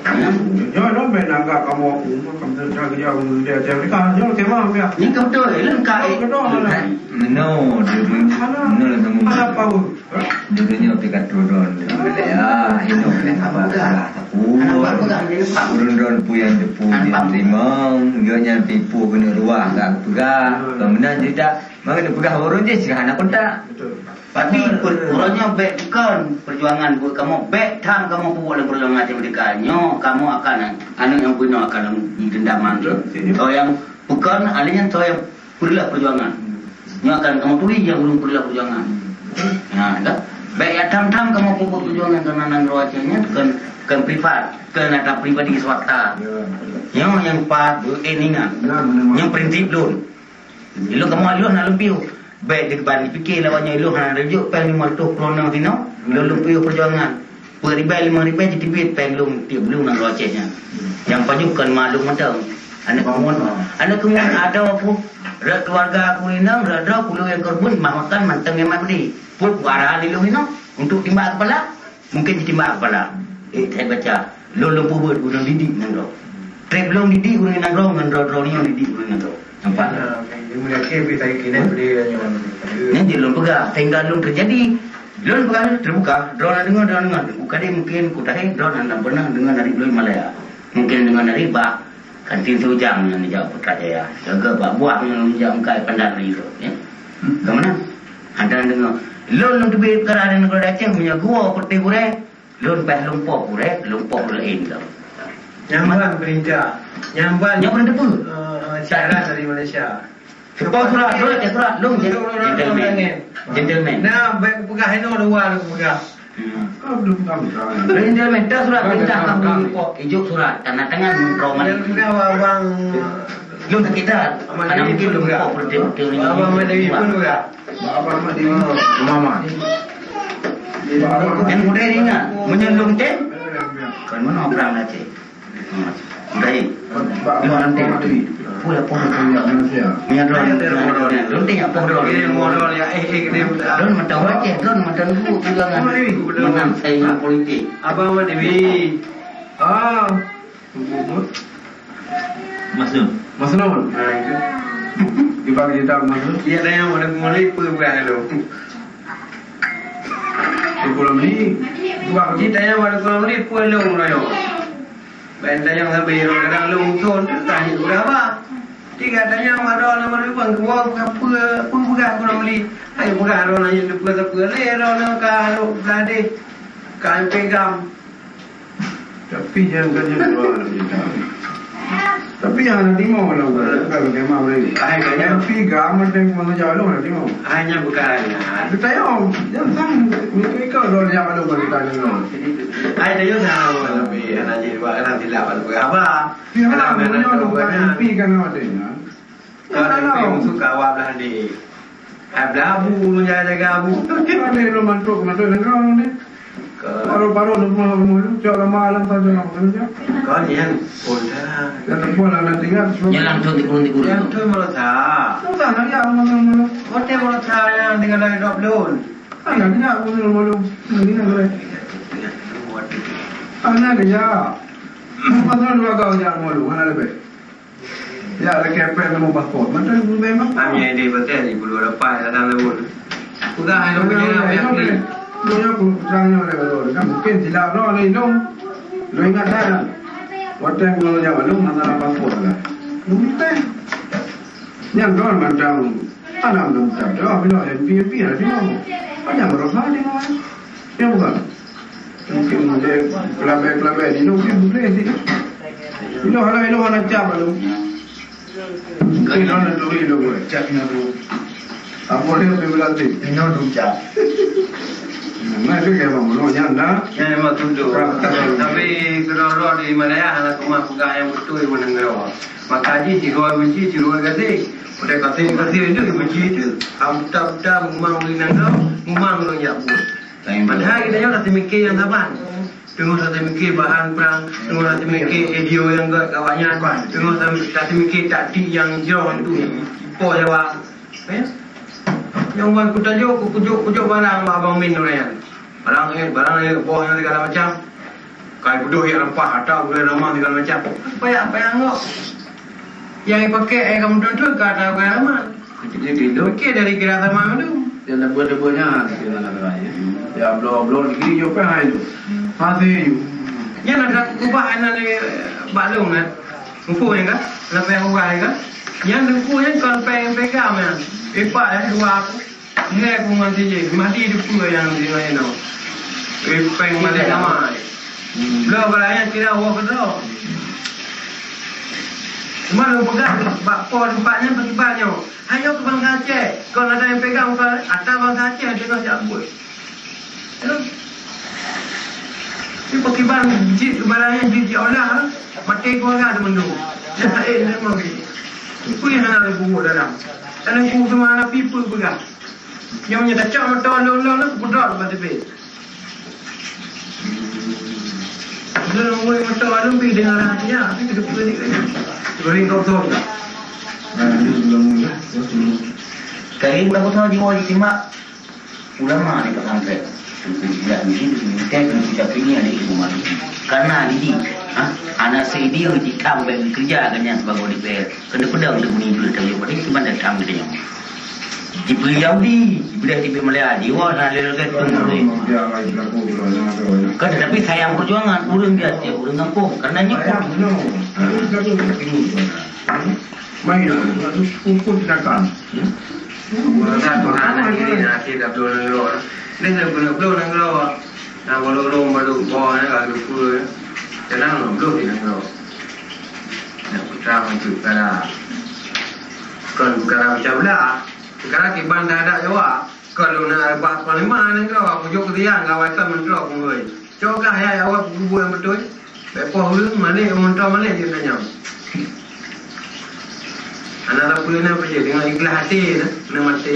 Nyoe, nyoe main anggap kamu aku, kamu tu cakap kerja, kamu dia, dia, dia, nyoe kemah, dia. Ni kau betul, eh, lengkap, eh. Betul, mana? Meno, dia, dia, Mana? Meno lah sama. Mana power? Dulunya pih ka turun. Ya, ini boleh sabar, sabar. Ureuëng droen peue nyang teupeu jiteurimong, geuh nyan pih peue keuneuk ruah ka geupeugah. Kon meunan cerita, maka geupeugah ureuëng jih seuhana kontak. Betul. Tapi uroe nyoe bék kon perjuangan buet kamoe, bék tham kamoe peubuet lom perjuangan Aceh Merdeka. Nyoe kamoe akan, aneuk nyang bunoe akan jidendam mandum. Betul. Soe nyang peukon, aneuk nyan soe nyang peureuloh perjuangan. Nyoe akan kamoe turi nyang ulôn peureuloh perjuangan. Nah, dah. Bék ya tham-tham kamoe peubuet perjuangan keunan nanggroe Aceh nyan kon, kon privat, kon ata pribadi swasta. Ya. Nyoe nyang pat beu-, eh, ingat. Ya, benar. Nyoe prinsip lôn. Ilôn kamoe ilôn hana lôn piôh. Bék dikeban dipike lawan nyoe ilôn hana lôn jok péng limong reutôh keuloe nyoe sinoe. Lôn lôn piôh perjuangan. Peuet ribèe limong ribèe jiteubiet péng lôn tiep buleuen nanggroe Aceh nyan. Nyang pajoh kon ma lôn mantong. Aneuk keumuen, aneuk keumuen adoe pun rot keuluwarga ku inong, rot droe ku lôn nyang korban mah makan mantong nyang mat beudé. Peuet ku arahan lé lôn inong untuk timbak keupala, mungken jitimbak keupala. Eh, that baca. Lôn lôn peubuet ureueng didik nanggroe. Trép lôn didik ureueng nanggroe ngon droe-droe nyoe didik ureueng nanggroe. Nampak? Nyan jeuet lôn peugah, sehingga lôn teujadi. Lôn peugah terbuka, droeneuh deungoe, droeneuh deungoe. Ku kadé mungken ku tahé, droeneuh hana pernah deungoe dari lôn Malaya. Mungken deungoe dari bak kantin Sujang nyang neujak Putrajaya. Jaga bak buah nyang neujak meukai pandang dari lôn, ya. Ka meunan? Hana deungoe. Lôn, lôn teubiet peukara di nanggroe Aceh, meunyoe geuwoe peuté gurée, Lôn bah lumpoh gurée, lumpoh laén lom. Nyang ban peurintah. Nyang ban, Nyang ban teupeu. eh, syarat dari Malaysia. Seupôt surat, surat, ya, surat. Lôn gen-, Orang gentleman. Gentleman. Nah, baik peugah inoe dua lu peugah. Hmm. Kau belum tahu, kan? Gentleman, dah surat perintah kamu lumpoh. Ijuk surat, tanda tangan menteri. Dia peugah abang. Lôn sakét that. Karena mungkin lôn lumpoh peureuteuh-peureuteuh ni. Abang Madawi pun peugah. Abang Madawi. Mama. Nyang muda ni ingat, meunyoe lôn tem, kon meunoe perang Aceh. Baik. Lôn tem. Pula pun punya Malaysia. Minyak drone, minyak drone. Lôn tem apa drone? Drone mata Aceh, drone mata ibu tu jangan. Menang saingan politik. Abang Madawi. Ah. Masuk. Masuk. Ha, itu. Di bagi kita masuk. Iya, ada yang ada mulai pun bukan lo. Di pulau ni. Bukan kita yang ada pulau ni pun lo mulai. Ban tanyong sabe, kadang lôn muphom teuh ka hiep peugah haba. Tinggai tanyong, "Adoe, nama lôn bang, keuwoe peugah peue, peue peugah keu lôn li?" Hai peugah droeneuh nyan teupeue-teupeue lé, droeneuh ka lôn blah deh, ka lôn peugam. Tapi nyang ka nyan dua lôn cerita. Tapi nyang hana timoh lôn, bukan tema lagi. Hai, ka nyan. Tapi gam ada yang masa jauh lôn hana timoh. Hai, nyan bukan. Tapi tayong, jangan sang, itu ikau lôn yang ada bukan kita ni lôn. Hai, tayong sama, tapi anak jadi buat anak tidak ada buat apa. Ya, anak mana ada bukan bukan yang pi kan ada ni. Kalau ada yang suka awak belah ni. Hai, belah abu, jaga-jaga abu. Ada yang mantuk, mantuk negara ni. Paru-paru lemah, lemah, cak lemah, lemah, cak lemah, cak. Kau ni yang pun dah. Dan pun anak tinggal, semua. Yang langsung tikur-tikur. Yang tu malah tak. Susah nak ya, malu-malu. Hotel malah tak yang tinggal dari dua puluh. Anak tinggal, malu-malu. Anak tinggal, boleh. Anak dia. Pasal dua kau jangan malu, mana lebih? Ya, lagi apa yang kamu paspor? Macam memang. Kami ada betul di Pulau Lepas, ada lewat. Pegang yang punya nak yang ni. Punya aku, pegang yang ada lewat. Kan mungkin silap lo, ada ilung. Lo ingat dah. Waktu yang pulau Jawa, lo masalah paspor lah. Mungkin. Yang kau macam, anak macam, dah bila M P, M P lah dia. Banyak berusaha dia. Ya bukan? Mungkin dia pelabeh-pelabeh di Indonesia boleh sih. Inoe hana, inoe hana cap lalu. Inoe hana turi lalu, cap inoe tu. Apa dia pergi berlatih? Inoe tu cap. Nah, itu kayak apa? Menurut yang dah. Ya, memang tu tu. Tapi kalau di Malaya, hana cuma pegang yang betul, yang menengah. Maka ji, si dua biji, si dua kasih. Udah kasih, kasih itu, biji itu. Am, tam, tam, memang di nangau, memang lo nyak buat. Padahal kita nyoe dah teumiké nyang saban. Teungoh dah teumiké bahan prang, teungoh dah teumiké idéo nyang gét awaknyan, teungoh dah teumiké taktik nyang jroh untuk ipo Jawa. Eh? Nyang wan kutajok, kujok-kujok barang bak Abang Min nyan. Barang eh, barang eh, boh nyang segala macam. Kai beudôh jak rempah, ata gurée ramah segala macam. Payah-payah ngok. Nyang ipakai eh kamu tuntut ka ata gurée ramah. Jadi tidur. Okey, dari kira sama tu. Dia dah buat-buat nya, dia nak kena ya. Ya, blow-blow lagi, you pay hai tu. Hati you. Nya nak ubah anak ni, bak long kan? Mumpung ya kan? Nak payah ubah ya kan? Yang mumpung ya kan payah pegang ya. Ipak ya, dua aku. Ngai aku ngon sijih, mati depe nyang di ngai nyoe. Eh, peng balik nama. Lo balayan kira awak keudroe. Cuma lo peugah bak po tempat nyan pakiban nyoe. Hai nyoe keu bansa Aceh. Kon ada nyang pegang kon ata bansa Aceh teuka jak buet. Ni pakiban jih keu balayan jih jiolah. Maté keuluwarga teumandum. Laén teuma. Peue nyang hana lé buet dalam. Dalam buet teuma hana pi peue peugah. Nyang meunyoe tacok moto lôn-lôn lôn, kupeudrop bak teupé. Lôn ngui moto lôn pi deungon rahasia, tapi keudeue peue ni. Goreng kosong. Kali udah kosong jiwoe jitimbak ulama di pesantren. Bukan di sini, bukan di Syafi'i, ada Imam Maliki. Karena di, ha, anak saya dia jitam bagi kerja kan yang sebagai D P R. Kena pedang dia bunyi dulu tadi, pada itu mana tam dia. Di Yahudi, boleh di Malaya, di wah, nah, dia kata tu boleh. Kan tetapi sayang perjuangan, urang dia, dia urang kampung. Karena nyok. Main, hukum tindakan. Masa Tuhan lagi ni, nanti dah belum nengok. Ni saya belum, belum nengok. Nah, baru, baru, baru, baru, baru, baru, baru, baru, Nak peutang itu perkara. Kon perkara pecah belah. Perkara kiban terhadap Jawa. Kon lôn na reubah panglima nanggroe, kujok keu siang, gawai kon meuntro peungui. Cok kah ya, ya, awak peubuet nyang beutôi. Bèk poh ureueng, malèe, meuntro malèe jeuet tanyong. Hana sapeue na peue jeuet, deungon ikhlas até na, na maté.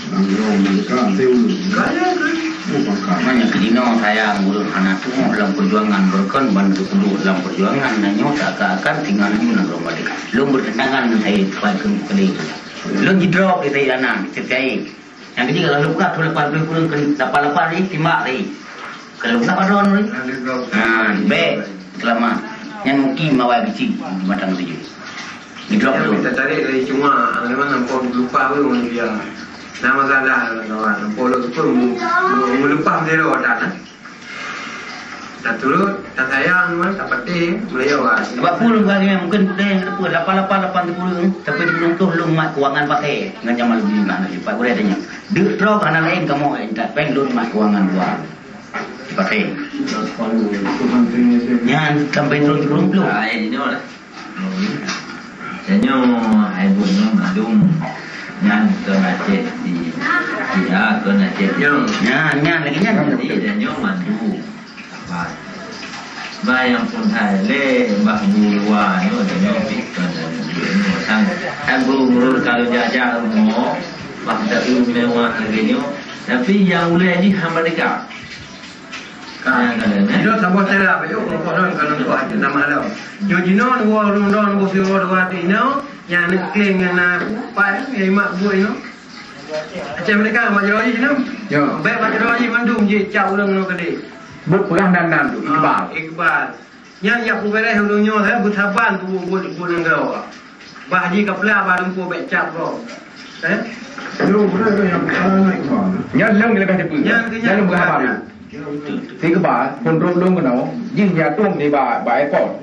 Nanggroe merdeka, até ulôn. Kaya tu. Bukan kah. Makanya keu jinoe sayang ureueng hana tuoh lam perjuangan, beureukan ban teupeudôh lam perjuangan, na nyoe seakan-akan tinggai laju nanggroe merdeka. Lôn bertentangan ngon saya, tuan keu keudéh. Lôn jidrop di Said Anan, Said Said. Nyang keujiek kalau lôn peugah, thôn lapan ploh kureueng keu lapan lapan ni, timbak tadi. Kalau lôn peugah padon tadi. Ha, bèk. Seulamat. Nyan mukim awai bisi di Batang Tujuh. Di Blok Nyan Blue. Bisa tarik dari cuma, memang nampak lupa pun dia. Nama salah kawan, nampak lo tu pun melupa dia lo dah. Tak turut, tak sayang, tak pati, beliau lah. Sebab pun orang yang mungkin putih yang depan lapan lapan lapan sepuluh sampai tiga puluh lom mat kewangan pakai dengan zaman lebih lima nak cepat boleh tanya. Dek trok hana lain kamu yang tak peng lom mat kewangan luar. Pakai. Nyan sampai turun tiga puluh. Ah, eh, ini lah. Tanyoe hai buet nyoe mandum nyan kon Aceh di, di A kon Aceh. Nyoe. Nyan, nyan lagi nyan. Jadi tanyoe mandum. Bah, bah nyang pun hai lé bah bu luwa nyoe tanyoe pih kon tanyoe. Sang hai guru-guru kalau jaja rumoh bah tak mewah lagi nyoe. Tapi nyang ulèe jih hamba deka. Ka. Nyan ka lheueh, eh? Jinoe saboh cara, Pak Yuk, meukoh lôn keu lôn tuah nama lôn. Nyoe jinoe dua ureueng droe, dua siuroe dua ateueh inoe, nyang aneuk kleng nyang na pat, nyang imat buet inoe. Aceh Merdeka, Mak Jero jih jinoe. Ya. Bèk Mak Jero jih mandum jih cap ureueng nyoe keudeh. Buet peugah nan-nan tu, Iqbal. Ah, Iqbal. Nyan jak peubeuréh ureueng nyoe, eh, beusaban tu buet-buet nanggroe. Bah jih kapla, bah lumpur bèk cap gob. Eh? Nyan lôn leubeh teupeue. Nyan keuh nyan. Nyan lôn peugah haba. Si Iqbal, phôn droe lôn keunoe, jih nyatong di ba, ba airport.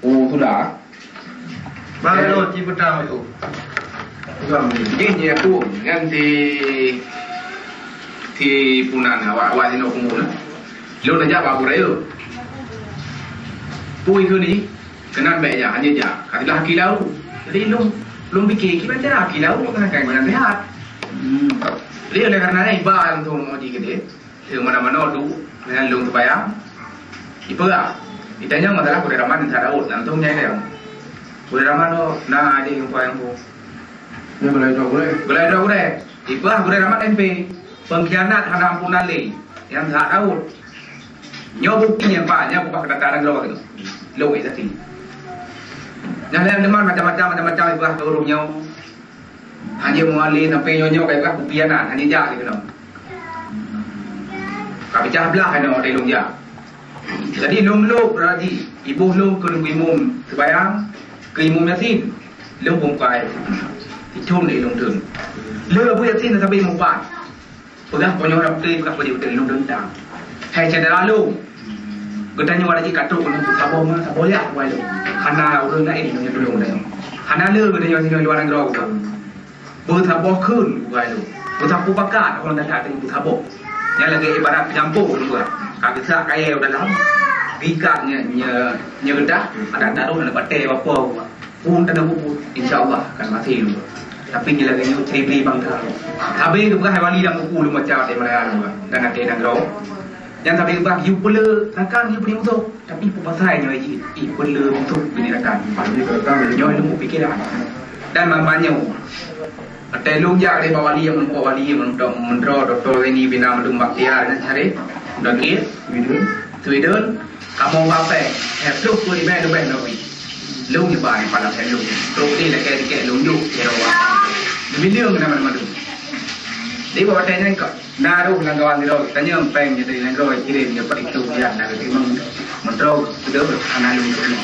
Oh, sudah. Bang, eh, lo, ci peutang tu. Jih nyatong, nyan si, si punan awak, awak sinoe kumul. Lôn neujak bak Abu Raya. Pui keu ni, keunan bèk jak, hana jak. Ka teulah aki lau. Jadi lôn, lôn pike, kiban cara aki lau, lôn keunan kai meunan sihat. Hmm. Jadi oleh karena iba lôn tu mau jih gede, di mana-mana tu, dengan lôn tu bayang. Ipeugah. Itanyong masalah Gurèe Raman di Daud, langsung nyai dia. Gurèe Raman tu, na adik yang puan yang Gulai dua gulai. Gulai dua gulai. Ipeugah Gurèe Raman M P. Pengkhianat hana ampunan lé. Nyang that Daud. Nyoe bukti nyang ba, nyoe bak keudataran droe tu. Lôn saksi. Nyang laén teuma macam-macam, macam-macam ipeugah keu ureueng nyoe. Hana meualèh sampai nyoe-nyoe ka ipeugah pengkhianat, hana jak lé keunoe. Ka pecah blah keunoe lé lôn jak. Jadi lôn lôb raji, iboh lôn keu imum seubayang, keu imum Yasin. Lôn bungkai. Icun lé lôn teun. Le Abu Yasin sabe mupat. Peugah ponyoh lam teuh, peugah ponyoh lam teuh, lôn teuntang. Hai syedara lôn. Geutanyoe ada jih ka trok lôn saboh ma, saboh yak wai lôn. Hana ureueng laén lôn tulông geutanyoe. Hana le geutanyoe singoh luwa nanggroe. Beusaboh kheun bukai lôn. Beusaboh pakat ureueng that-that teungoh beusaboh. Nyan lagèe ibarat peujampôh lôn buat. Ka geusak kayèe u dalam, geuikat nye, nye, nye geudah, adak taroh lam batèe bapa buat. Phôn tanda buku, insya Allah akan maté lôn buat. Tapi nyan lagèe nyoe ceurita bangsa. Sabe geupeugah wali lam buku lôn baca watèe Malaya lôn buat. Dan até nanggroe. Nyan sabe geupeugah yue peuleueh rakan yue peuleueh musoh. Tapi peue pasai nyoe jih, ih, peuleueh untuk bini rakan. Nyoe ilmu pikiran. Dan mama nyoe, watèe lôn jak lé bak wali, meunurot wali, meunurot Doktor Zaini bin Abdul Bakhtiar nyan cari, Doktor Sweden, kamoe bak pèng, eh, ploh peuet ribèe leubeh lom. Lôn nyoe bak nyan palan pèng lôn. Trok lé lakèe dikèe lôn jok, kira wak. Dibileung nama-nama tu. Di bawah tanya kau. Na rôh lam kawan sidroe, tanyong pèng nyoe dari nanggroe kirém nyoe paling tu ya, na keutimang meudroe keudeuh hana lôn keunoe.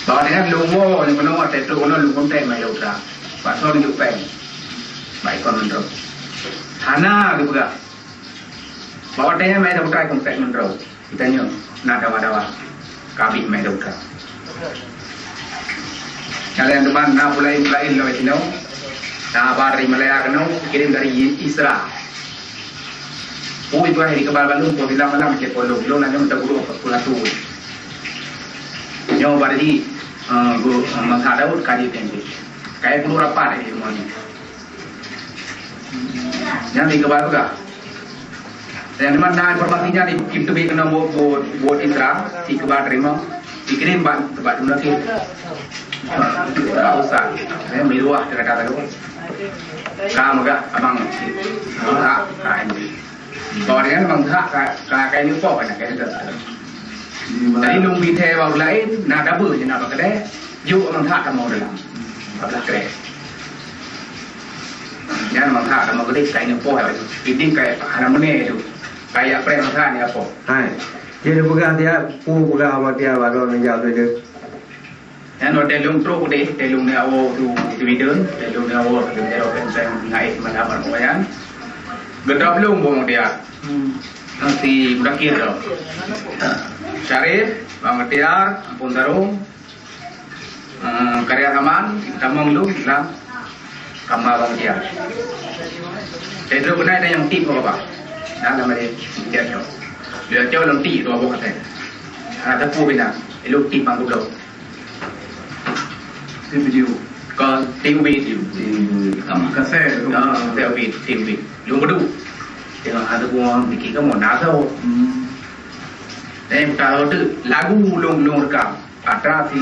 Bahwa dengan lôn woe nyoe keunoe watèe trok keunoe lôn kontak mai lôn tra. Bak soe nyoe pèng. Bak ikon meudroe. Hana geupeugah. Bahwa dengan mai lôn tra kontak meudroe. Geutanyoe na dawa-dawa, ka abéh mè dokto. Nyang laén teuma na peulaén-peulaén lom sinoe, na haba dari Malaya keunoe, kirém dari Israel. Peue Ibrahim dikeubal bak lôn, poh silam malam cit poh lôn, lôn hana meuteuguru peue latu. Nyoe bak di, eh, guru, eh, Mangsa Daud ka jiteuntèe. Ka guru rapat di rumoh nyoe. Nyan dikeubal peugah. Nyang dimana informasi nyan di, di teubiet keunoe buet, buet, buet Isra, dikeubal teurimong, dikirém bak, bak Tun Nasir. Bak Ustaz, eh, Miruah teuka-teuka. Ka meugah abang, ha, ha, ini. Bahwa dengan abang hak ka, ka, ka ini po, ka ini po. Jadi lôn bi thèe bak laén, na dabeue, na bak keudè, jok abang hak kamoe dalam. Bak keudè. Nyan mangsa kamoe keudéh ka inong poh, idéh ka hana meuné tu. Ka jak preh mangsa ni apo. Hai. Dia peugah dia, pu peugah awak dia, baru menjawab dia. Nyan watèe lôn trok udeh, watèe lôn neuwoe u Sweden, watèe lôn neuwoe u Sweden, watèe lôn neuwoe u Sweden, geudrob lôn Bang Tiar. Hmm. Si Mudakir tu. Syarif, Bang Tiar, Ampôn Tarong, eh, Karya Saman, tamong lôn lam kama Bang Tiar. Watèe trok keunan ada nyang tip keu babah. Nah, nama dia, Tiar tu. Dia cok lôn tip tu babah katai. Ada pu bina, lôn tip bang goblok. Di video. Ka T U B. T U B. Kaset. Ah, T U B, T U B. Lôn beudôh. Tengok ada buang bikin kamu, na tahu. Hmm. Eh, kalau tu lagu lôn, lôn rekam. Atra si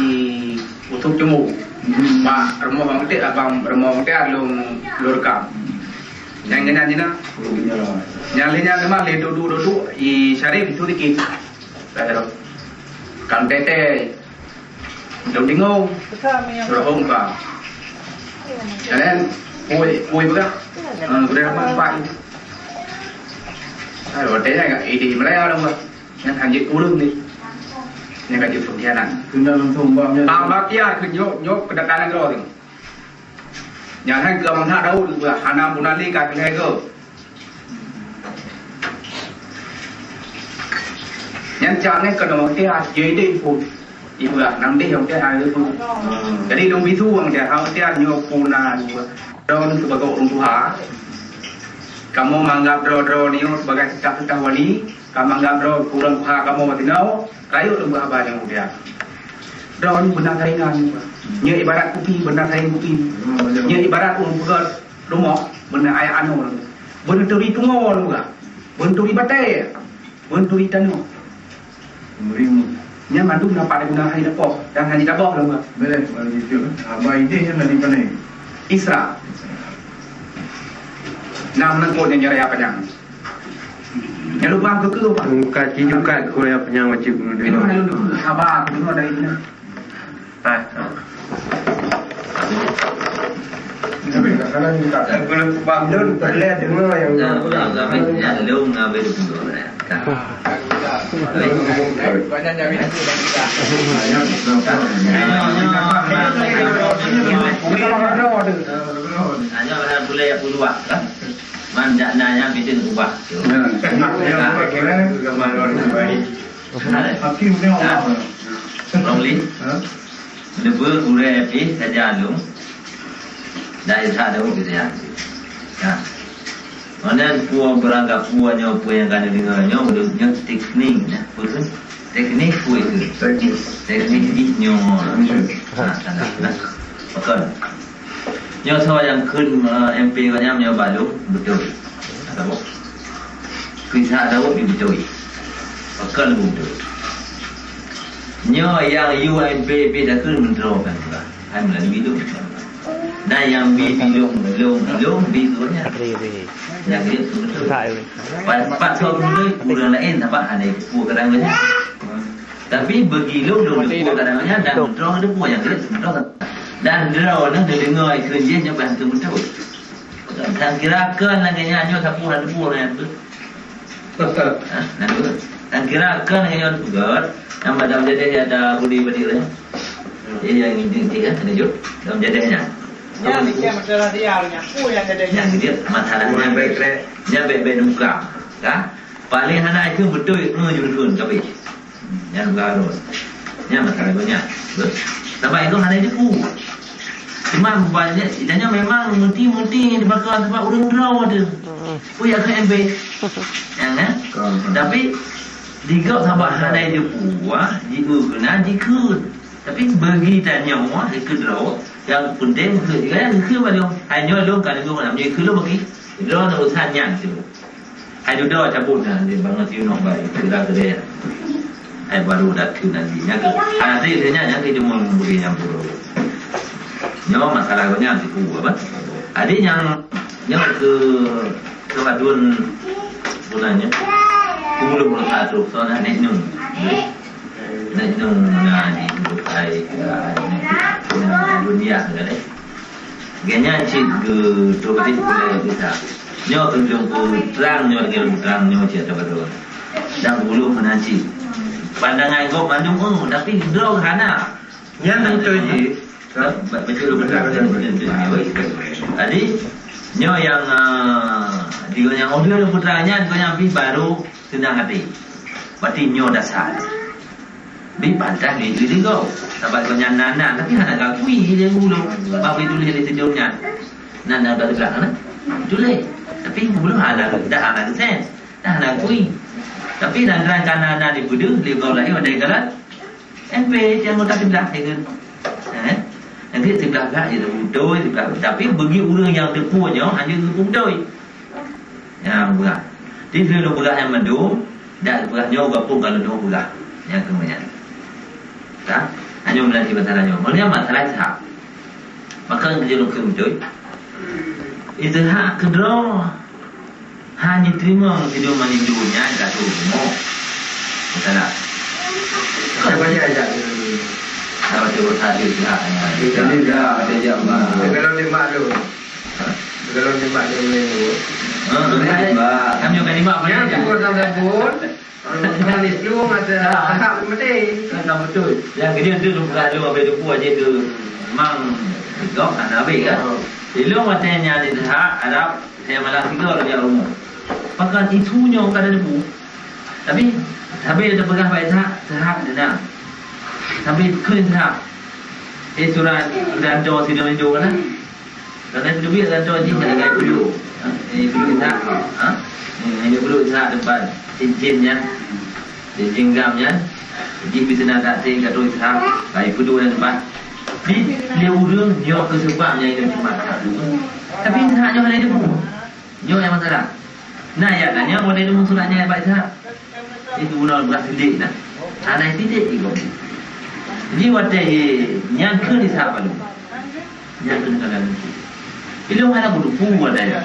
Utup Cembu. Hmm. Mak rumoh orang tu, abang rumoh orang tu lôn, lôn rekam. Nyang kena ni na. Oh, iya. Nyang lain nyang memang le duduk-duduk, i Syarif itu dikit. Kan tete. Dong tingong. Rohong ka. Kalian, pui, pui peugah. Ah, udah apa, Pak? Ah, hotel nya, ini Malaya dong, Pak. Yang kan jik kurung ni. Yang kan jik pengkhianat. Kena langsung, Bang, ya. Bang Batia ke nyok, nyok kedatangan roh ni. Nyan hai keu mangat daun, hana punali ka keuhai geuh. Nyan cak nyan keunoe teuh, jideh pun. Ibulah, nam deh nyang teuh, hai pun. Jadi, lôn bisu nyang teuh, hai teuh nyoe pun na dua. Droeneuh sibagoe ureueng tuha, kamoe manggab droe-droe nyoe sibagai seutah-seutah wali, kamoe manggab droe ureueng tuha kamoe sinoe, rayeuk lôn beuhaba nyang mulia. Droeneuh beuna saingan. Nyoe ibarat kupi, beuna saing kupi. Nyoe ibarat ureueng peugöt rumoh, beuna ayah anoe. Beuna turi tungoe lôn peugah. Beuna turi batèe. Beuna turi tanoh. Nyan mandum na pat guna hai dapoh dan hai dapoh lôn peugah. Boleh, boleh jujur. Haba idéh nyan dari mana? Isra. Nam nangkot nyang nyerah apa nyang. Nyang lubang ke ke, Pak? Buka cijukat kuliah penyang wajib. Itu mana lôn haba, itu dari mana? Ah. Tapi kadang-kadang tak. Aku lupa. Lôn pernah dengar yang. Nah, udah, udah, udah. Ya, lôn ngabé dulu. Hanya bahasa boleh aku luar, kan? Man, jak nanya bitin ubah. Ya, ya, ya, ya. Hakim ni Allah. Romli. Ha? Leubeh gurèe pih saja lôn. Dari sa daun gitu ya. Ya. Mana pua berangkat pua nyoe, pua nyang ka deungoe nyoe, ulôn nyoe teknik, ya. Pua tu? Teknik pua itu. Teknik. Teknik jih nyoe. Ha, salah. Nah. Betul. Nyoe soe nyang kheun, eh, M P gobnyan nyoe balu, beutôi. Saboh. Kisah Daud di beutôi. Pakon beutôi. Nyoe nyang U M P P takheun meuntroe kan pula. Hai meulalu bilong. Dan nyang bi bilong, bilong, bilong, bi gobnyan. Nyang dia beutôi. Pat, pat soe beutôi, ureueng laén nampak hana ipeue kadang gobnyan. Tapi bagi lôn, lôn teupeue kadang nyan dan droe teupeue nyang keuneuk teupeue. Dan droeneuh neudeungoe keu jih nyoe bah teupeue. Dan kira kon lagèe nyan nyoe sapeue hana teupeue nyan tu. Ha, nah tu. Dan kira kon lagèe nyoe teupeugah, nyang bak Dalam Jadeh ada budi badi ureueng. Jadi yang inti kan, kena jawab. Dalam Jadeh nyan. Nyan dia masalah dia, nyan. Peue nyang jadi nyan? Nyan dia masalah nyan. Nyan bèk-bèk nuka. Kan? Paléng hana ikheun beutôi, eh, jeuet kheun, tapi. Nyan bukan harus. Nyan masalah banyak. Betul. Sabab itu hana jeuet. Cuma banyak, itanyoe memang meuti-meuti nyang dibakar sabab ureueng droe tu. Peue nyang keu M B. Nyan kan? Tapi, digop sabab hana jeuet, jieu keunan jikheun. Tapi bagi tanyoe, jikheun droe, nyang penting keu, nyang keu baru. Hai nyoe lôn ka lôn, nyang keu lôn bagi. Droe urusan nyan tu. Hai dudoe cabot na, di bangon siunoe bae, sudah gede. Hai baru datang nanti. Nyan ke, nanti dia nyan, nyan ke cuma beri nyang puluh. Nyoe masalah gobnyan siku apa? Adik nyang, nyang ke, ke Badun gunanya. Puluh puluh satu, soalnya nek nyung. Nek nyung na di Dubai, na di, na di dunia, kan, eh? Gobnyan cit geutrok di Pulo Besar. Nyoe keu lôn peutrang, nyoe lagèe lôn peutrang nyoe cit ateueh baroe. Dan geupeuleueh meunan cit. Pandangan gob mandum, oh, tapi droe hana. Nyan beutôi jih. Ba-, beutôi, beutôi, beutôi, beutôi, beutôi. Jadi, nyoe nyang, ah, di gobnyan, oh, dia ada putra nyan, gobnyan pih baru senang hati. Berarti nyoe dasar. Bi pantas lé lé gob. Sabab gobnyan na, na, tapi hana gakui lé ulôn. Bak tuléh lé sidroe nyan. Na, na, na, na, tuléh. Tapi ulôn hana, dah hana sen. Nah, na kui. Tapi dan-dan kana na dipeudeuh lé gob laén, pada jalan M P, anggota siblah, ya kan? Eh? Nanti siblah gak, ya, beutôi, siblah. Tapi bagi ureueng nyang teupeue nyoe, hanya geupeu beutôi. Ya, beurah. Di situ beurah nyang mandum, dan beurah nyoe gabung kalau dua beurah. Yang kemudian. Kan? Hanya melalui masalah nyoe. Maksudnya masalah Ishak. Maka yang kerja lukis beutôi. Ishak keudroe. Hana jiteurimong sidroe mandum nyan ka troh rumoh. Beutôi tak? Siapa dia ajak? Siapa dia bertanya sihat? Jadi dah, ada je, Abang. Kalau nikmat tu. Kalau nikmat tu, ni tu. Ha, nikmat. Kami akan nikmat apa Ya, dia? Syukur sama pun. Kalau nikmat tu, mata Ah. tak mati. Kan tak betul. Yang kerja tu, bukan ada apa itu pun aja tu. Memang, kau tak nak habis kan? Oh. Ilong watèe nyan di Ishak, Arab, Saya malah tiga lagi kat rumah. Pakat itu nyoe kada debu. Tapi, tapi dia peugah baik Ishak, Ishak dia nak. Tapi keu Ishak. Eh, surat dan doa sidang itu kan? Karena itu duit dan doa jih ada kat dulu. Ha? Ini dulu Ishak. Ha? Ini, ini dulu Ishak depan. Cincin nyan. Cincin gam nyan. Jih bisa nak tak sih kata Ishak. Baik, kudu dan depan. Di, dia urang, dia ke sebab yang itu cuma satu. Tapi Ishak nyoe ada debu. Nyoe nyang masalah. Nah, ya, tanya model ilmu surat nyan bak Ishak. Itu guna beurah silik nah. Hana silik di gong. Jadi watèe nyan keu Ishak baru. Nyan keu dalam itu. Ilong hana kudu pu ada ya.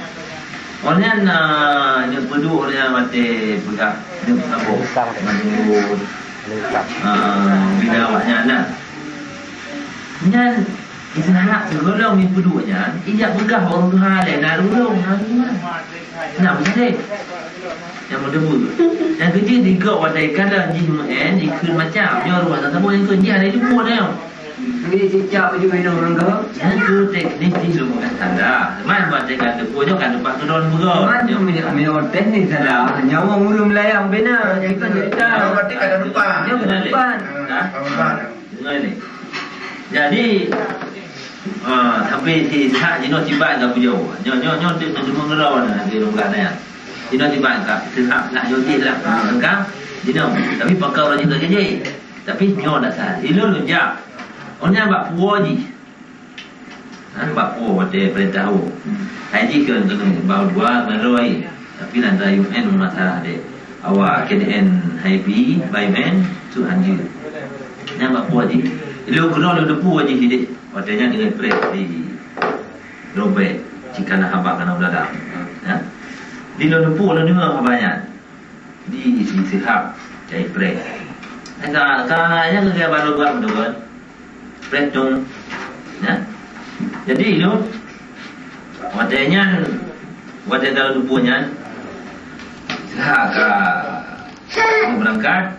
Orang nyan, ah, nyoe peuduek orang nyan watèe peugah nyoe peugah boh. Mandum, ah, bina awak nyan nah. Nyan Ishak sigohlom jipeuduek nyan, ijak peugah ureueng tuha lé na ureueng, na ureueng. Na meusadéh. Nyang meuteumé. Nyang keujeuet digok watèe kada jih meu'en, jikheun macam. Nyoe ruwah saboh nyang kheun jih hana jipeubuet nyoe. Ni cicak baju minum ureueng tu. Nyang tu teknik jih lôn peugah tanda. Man watèe ka teupeu nyoe ka teumpat keudroe peugah. Man minum, minum teh ni salah. Nyawa ureueng melayang bina. Kita cerita. Berarti kada lupa. Nyoe kada lupa. Dah? Kada lupa. Dengar ni. Jadi, ah, sampai si Ishak jinoe tiba ka bujau. Nyoe, nyoe, nyoe, dia, dia mengerau ni, dia orang bukan ya. Jinoe tiba ka, Ishak nak jauh jih lah. Ah, kan? Jinoe, tapi pakar orang jinoe kerja. Tapi nyoe dah sah. Ilong lôn jak. Orang nyan bak puo jih. Ha, bak po watèe peurintah ho. Hmm. Hai jih keu keuneuk bak dua meuroi. Tapi nan da U N masalah deh. Awak K D N hai pi, bai men, su han jeuet. Nyan bak po jih. Ilong keudroe lôn teupeu jih sideh. Watèe nyan deungon preh di Robert, cit kana haba kana ulada. Ha? Di lôn teupeu lôn deungoe haba nyan. Di, di Sihab, cai preh. Eh, ka, ka, nyang keu baru buat beutôi kan? Preh dong. Ya. Jadi, itu, watèe nyan, watèe dalam tubuh nyan, Sihab ka berangkat,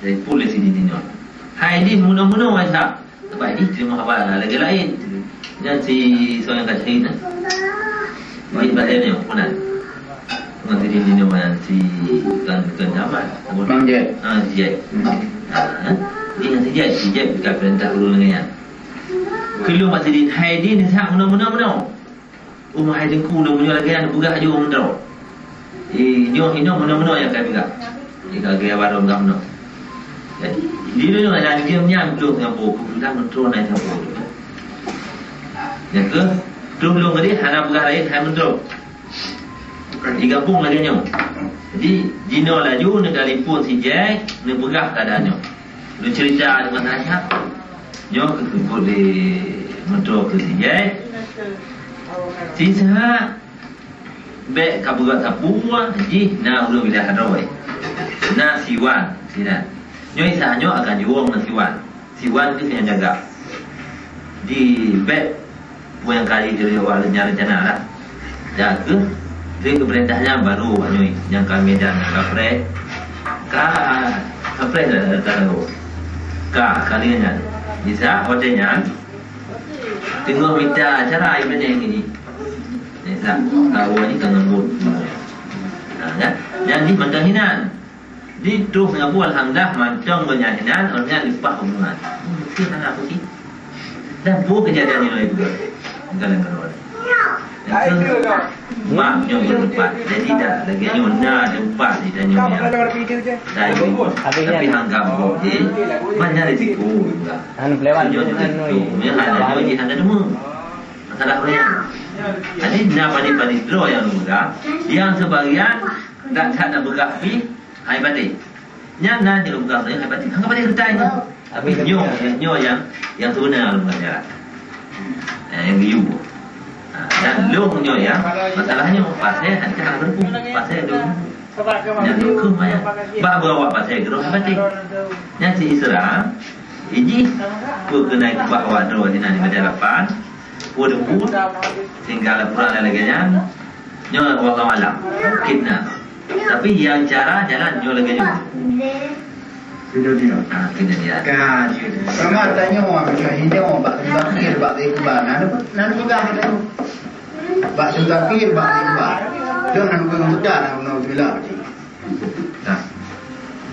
dari pun dari sini, sini. Hai, di, munoe-munoe, Sihab. Sebab jih teurimong haba lagèe laén. Nyan si soe nyang ka syahid nyan. Syahid bak nyoe, peue nan? Ngon si Dini nyoe nyan si kan, kan Jamal. Bang Jack. Ah, si Jack. Hmm. Ah, ha? Ingat si Jack, si Jack bukan peurintah ulôn lagèe nyan. Keu lôn bak si Dini, hai Dini, Sihab, meunoe, meunoe, meunoe. Umu hai teungku lôn meunyoe lagèe nyan, peugah aju ureueng droe. Eh, nyoe, nyoe meunoe-meunoe nyang ka peugah. Nyang ka gaya barô peugah meunoe. Jadi, di lôn nyoe lam jeuem nyan, lôn nyang po, peugah meutroe na nyang po. Nyang keu, troh lôn keudeh hana peugah laén, hai meutroe. Digabong lagèe nyoe. Jadi, jinoe laju neutelepon si Jack, neupeugah keuadaan nyoe. Lôn cerita di masyarakat. Nyoe keuh teungku di meutroe keu si Jack. Si Ishak bèk ka peugah sapeue jih na ureueng biléh hadroe. Na si Wan sinan. Nyoe Ishak nyoe akan jiwoe ngon si Wan. Si Wan keuh nyang jaga. Di bèk Peue nyang ka jituri awak nyan rencana lah. Dak keuh, keu peurintah nyan baru awak nyoe nyang ka Medan nyang ka preh. Ka Sampai dah datang tu. Ka, kali nyan. Isa, hotel nyan. Tengok mita acara ai banyak yang ini. Isa, tahu ni tengah buat. Nah, kan? Yang di mantong hinan. Di tu ngabu alhamdulillah mantong banyak hinan, orang yang lepas hubungan. Mungkin anak aku sih. Dan bu kejadian ni lagi juga. Dalam keluar. Mak nyoe berempat. Jadi dah lagi nyoe na tempat di tanyoe ya. Dah ibu. Tapi hanggam bu je. Banyak risiko juga. Anu pelewat. Nyoe risiko. Nyoe hana nyoe hana demi. Masalah apa ya? Jadi na padi-padi draw yang mudah. Yang sebagian tak tak nak bergerak pi. Hai patéh. Nyan na jeuet lôn peugah, hai patéh. Hana patéh geutanyoe. Tapi nyoe, nyoe nyang, nyang sebenar lôn peugah jalan. Eh, nyang geuyue. Ha, dan lôn nyoe ya, masalah nyoe, pasai hana hana berhukum, pasai lôn. Nyang lôn keuh maya. Bak beureuwak pasai keudroe hai patéh. Nyan si Isra, iji, peue keunai keubah awak droe sinan di Medan Lapan, peue debu, tinggal laporan lagèe nyan. Nyoe wallahu alam. Mungkin na. Tapi yang cara jalan nyoe lagèe nyoe. Sudah dia. Ha, kena dia. Kan, dia. Sama tanyoe, macam inyoe, bak Sultan Kir, bak Zikbar. Nah, ada, nah, ada pegang ada tu. Bak Sultan Kir, bak Zikbar. Dia nak pegang pegang, nak guna bila. Nah.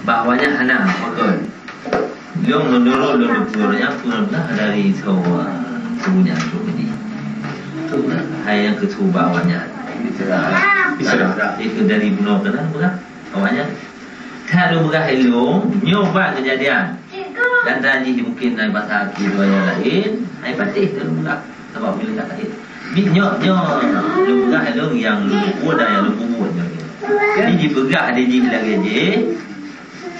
Bak awaknyan hana, betul. Lôn menurut lôn peureulèe pernah dari sawa, sawa nyan tu tadi. Hai nyang keu sawa awaknyan. Isra. Itu dari bunoe keunan peugah awaknyan. That lôn peugah ilôn, nyoe ban kejadian. Dan janji mungkin na pasal aki dua yang lain, hai patéh tu lôn peugah. Sabab bila tak sakit. Ni nyoe, nyoe lôn peugah ilôn yang lôn peubuet dan yang lôn peubuet nyoe. Ni jipeugah di jih lagèe jih.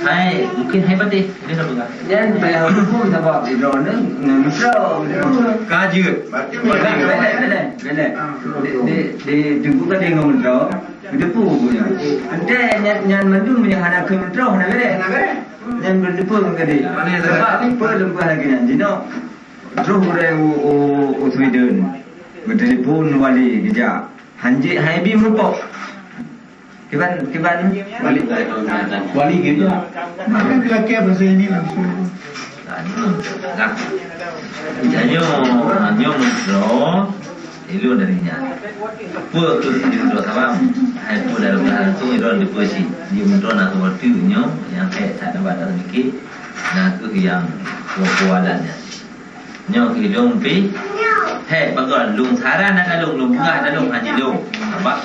Hai, mungkin hai patéh, dia nak peugah. Nyan payah hukum sabab di droeneuh ngon meudroe. Ka jeuet. Berarti boleh, boleh, boleh. Di, di, di Teungku ka deungoe meudroe, geuteupeue buku nyan. Entah nyan, nyan mandum nyang hana keu meudroe, hana beres. Hana beres. Nyan geuteupeue ngon tadi. Mana yang salah? Sebab ni peue lôn peugah lagèe nyan. Jinoe, troh ureueng u, u, u Sweden. Geutelepon wali geujak. Hanjeuet hai bi meureumpok. Kiban, kiban wali, wali gitu. Maka kelakar bahasa ini langsung. Nah, nyoe, nyoe meudroe, ilôn dari nyan. Peue keuh ilôn droe saban? Hai peue dari langsung ilôn dipeue cit. Di meudroe na keubeutôi nyoe, nyang kèe that dapat tak sedikit, na keuh nyang peue-peue adat nyan. Nyoe keuh ilôn pi, hai pagon lôn saran na lôn, lôn peugah na lôn haji lôn. Sabab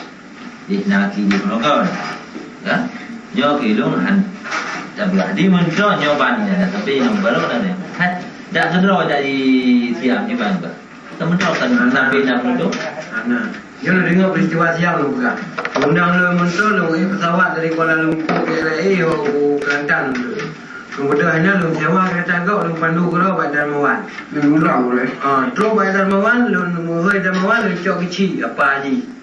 Ih, na aki jih peunoh kon. Ya? Nyoe keu lôn han tabeurah di meudroe nyoe ban nyan, tapi nyang barô na nyoe. Hai, dak keudroe jadi siang nyoe ban bah. Teumeudoe kan sampai enam puluh. Ana. Nyoe lôn deungoe peristiwa siang lôn peugah. Undang lôn meudroe lôn, eh, pesawat dari Kuala Lumpur ke L A, oh, u Kelantan. Lôn beudôh inan lôn sewa kereta gok lôn pandu keudroe bak Darmawan. Lôn ulang boleh. Ah, trok bak Darmawan, lôn meuhôi Darmawan, lôn cok keuchik apa jih.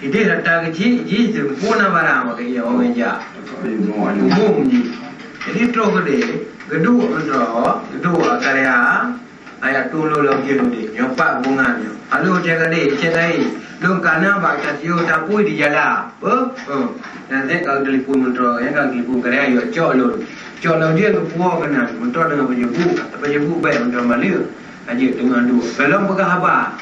Idéh rata keuchik jih, teumpu na barang bak ia orang jak. Umum jih. Jadi troh keudéh, geuduek meudroe, geuduek karya, ayat tulông lom jeuet udép. Nyoe pat hubungan nyoe. Halo cek keudéh, cek laén. Lôn ka na bak stasiun tapui di jalan. Beuh? Huh. Dan saya ka telepon meudroe, ya ka telepon karya, yuk cok lôn. Cok lôn dia geupuwoe keunan, meudroe deungon peunyeubuk, peunyeubuk baik meudroe maleuh. Ajeuk teungoh duek. Gohlom peugah haba.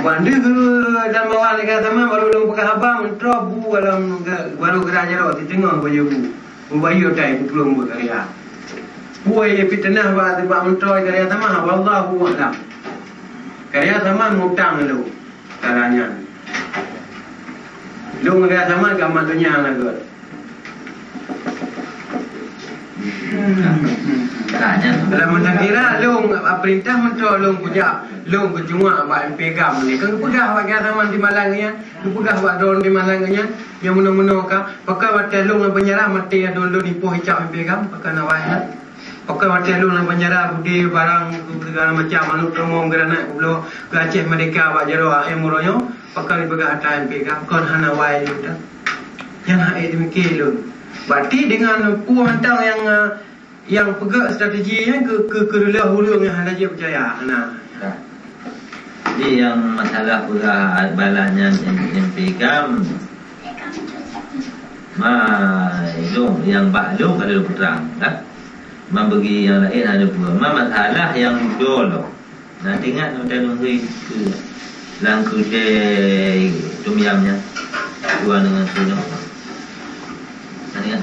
Wan deuh geu dan bawa lé ka sama baru lôn peugah haba, meudroe bu gohlom ge-, baru geura jaroe siteungoh bajée bu. Mubayeue tai peuplueng beukarya. Puai fiteunah bak sibak meudroe karya sama, wallahu a'lam. Karya sama mutang lôn. Cara nyan. Lôn karya sama ka mat donya lagot. Dalam masa kira lôn, ah, perintah meudroe lôn kujak, lôn keucuak bak M P GAM ni. Kan geupeugah bak Kiai Saman di malam nyan, geupeugah bak droe di malam nyan, nyang meunoe-meunoe ka, pakon watèe lôn lam penjara maté lôn, lôn ipoh icap M P GAM, pakon awai nyan. Pakon watèe lôn lam penjara, budé barang segala macam, manok teumom granat, geulo ke Aceh Merdeka bak jaroe A M uroe nyoe, pakon dipeugah atra M P GAM, kon hana awai lôn dah. Nyan hak demikian lôn. Berarti dengan peue mantong nyang, ah, Nyang peugah strategi nyan keu, keu, keu reuloh ureueng nyang hana jipeucaya. Nah. Nah. Jadi nyang masalah peugah bala nyan M P GAM, Ma, ilông nyang bak lông ka lheueh peutrang, kan? Ma bagi nyang laén hana peue. Ma masalah nyang dudoe lom. Na teuingat lôn teuh lôn hui keu lam keudè tom yam nyan. Dua deungon siunoe. Na teuingat?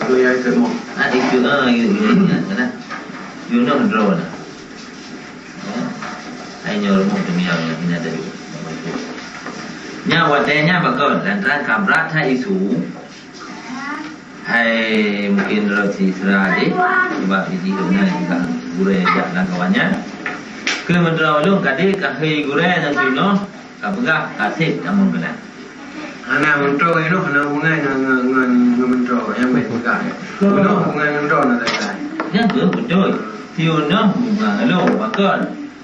Keu nyang ikeu mo. Ah, ikeu, ah, ikeu, ikeu, ikeu, kan? Siunoe droe na. Hai nyoe rumoh demi Allah, ini ada juga. Nya watèe nyan bakon, lantaran ka brat that isu. Hai mungkin rot si Isra deh, sebab di sini juga gurèe jak lam kawan nyan. Keu meudroe lôn kadé ka hei gurèe ngon siunoe ka peugah ka sép tamong keunan. Hana meudroe nyoe hana hubungan ngon, ngon, ngon, ngon meudroe nyang bèk peugah. Hubungan ngon meudroe na lain-lain. Nyan kheueh beutôi. Siunoe hubungan lôn, bakon.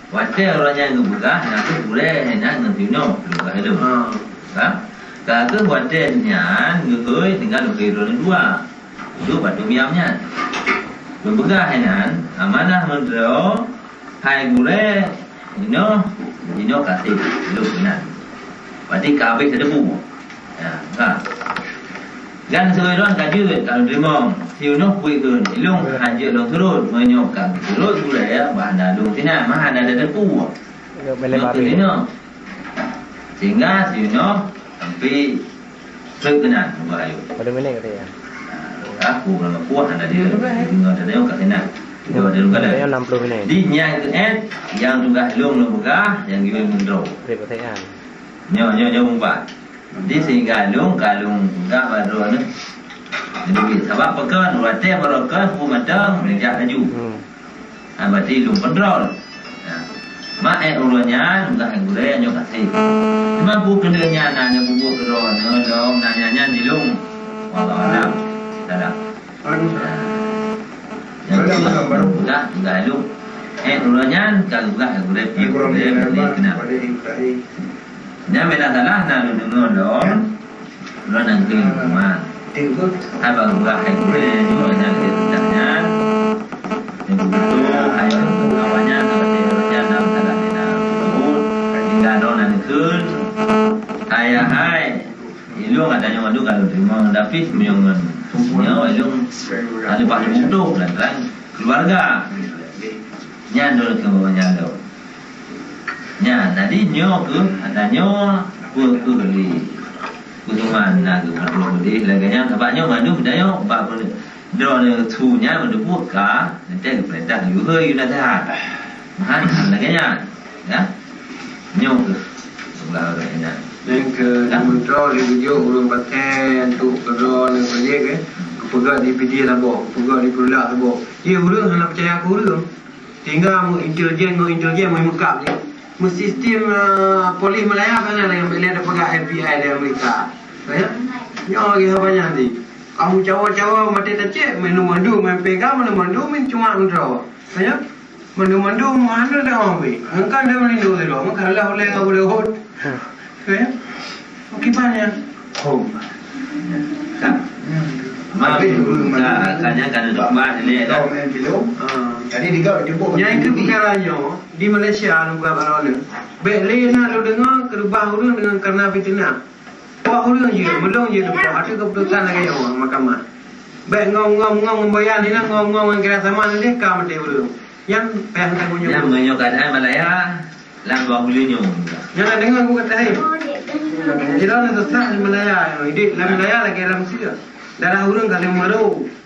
Watèe uroe nyan geupeugah, na kheueh gurèe, na ngon siunoe, peugah lôn. Ha. Ka? Ka kheueh watèe nyan geuhôi tinggai lôn keu droeneuh dua. Duek bak tom yam nyan. Geupeugah nyan, amanah meudroe, hai gurèe, inoe, inoe ka sép, lôn keunan. Berarti ka habéh teudebu. Ya, ha. Gan sigoe droen ka jeuet, ka lôn teurimong. Siunoe pui kheun, ilông hana jeuet lôn surot. Meunyoe ka surot gurèe, ya, bah hana lôn sinan, mah hana ada teupeu. Nyoe keu siunoe. Sehingga siunoe sampai treuk keunan, Abah Ayub. Pada minit kata ya. Ha, aku kalau kuah hana dia, tinggal ada yang kat sinan. Itu ada luka dah. Saya enam puluh minit. Di nyang keu et, nyang tugaih lôn lôn peugah, nyang geuh meudroe. Terima kasih. Nyoe, nyoe, nyoe mubah. Jadi sehingga lôn ka lôn peugah bak droeneuh. Jadi sabab pakon watèe barokon peue mantong meujak laju. Hmm. Ha, berarti lôn kontrol. Ha. Mak èk uroe nyan peugah gurèe nyoe ka sép. Cuma peue keuneuk nyan na nyoe bubuet keu droeneuh lom na nyan nyan di lôn. Wallahu a'lam. Salam. Ha. Nyang peugah, peugah lôn. Èk uroe nyan ka peugah gurèe pih gurèe keunan. Nyan beda salah na lôn deungoe lom. Lôn nangkeueng teuma. Haba geupeugah hai gurèe nyoe nyang keu teuntang nyan. Nyang beutôi hai awak nyan, awak nyan dalam salah nyan. Hingga droe nangkeueng. Hai, hai. Ilông ata nyoe mandum ka lôn teurimong, tapi meunyoe ngon nyoe ilông hana leupah teubutoh lantaran keuluwarga. Nyan droe keu nyan droe. Nyan, jadi nyoe keuh, ata nyoe peue keuh lé. Peue teuma na geuh padum udeh lagèe nyan, sabab nyoe mandum tanyoe bak droeneuh su nyan meudeubuek ka, nanti geupeurintah yuhe yue nasehat. Meuhan lagèe nyan, ya. Nyoe keuh sebelah ureueng nyan. Nyang keu meuntreuk jibujuk ureueng pakai untuk keudroe ngon proyek, eh. Geupeugah di P D saboh, geupeugah di Peureulak saboh. Ye ureueng hana peucaya keu ureueng. Tinggai meu intelijen ngon intelijen meu meukab jih. Meusistem, ah, polis Malaya sana nyang bèk lé tapeugah F B I di Amerika. Ya? Nyoe lagèe haba nyan jih. Kamoe cawa-cawa maté tacék, meuneu mandum, meuneu pega, meuneu mandum, meuneu cuma ngon droe. Ya? Mandum-mandum hana teuhong weh. Engka dah meulindong sidroe, meukalah ulèe ngon ulèe hot. Eh? Kiban nyan. Hom. Ka. Habis dulu. Ka, ka nyan ka neuteupat nilai dah. Kau main filem. Ah. Jadi tiga jemput. Nyang itu perkara nyoe di Malaysia, lôn peugah bak droeneuh. Bèk lé na lôn deungoe keurubah ureueng deungon kareuna fiteunah. Poh ureueng jeuet, meulông jeuet teupoh, ateueh keuputosan lagèe nyoe mahkamah. Bèk ngom-ngom-ngom ngon boyan, hina ngom-ngom ngon kira sama nanti ka maté ureueng. Nyan payah tanggong jaweueb. Nyan meunyoe keuadaan Malaya, lam dua buleuen nyoe. Nyan na deungoe bukan tahi. Kita ni susah di Malaya, hidup lam Malaya lagèe lam Mesir. Darah ureueng ka lheueh meurô.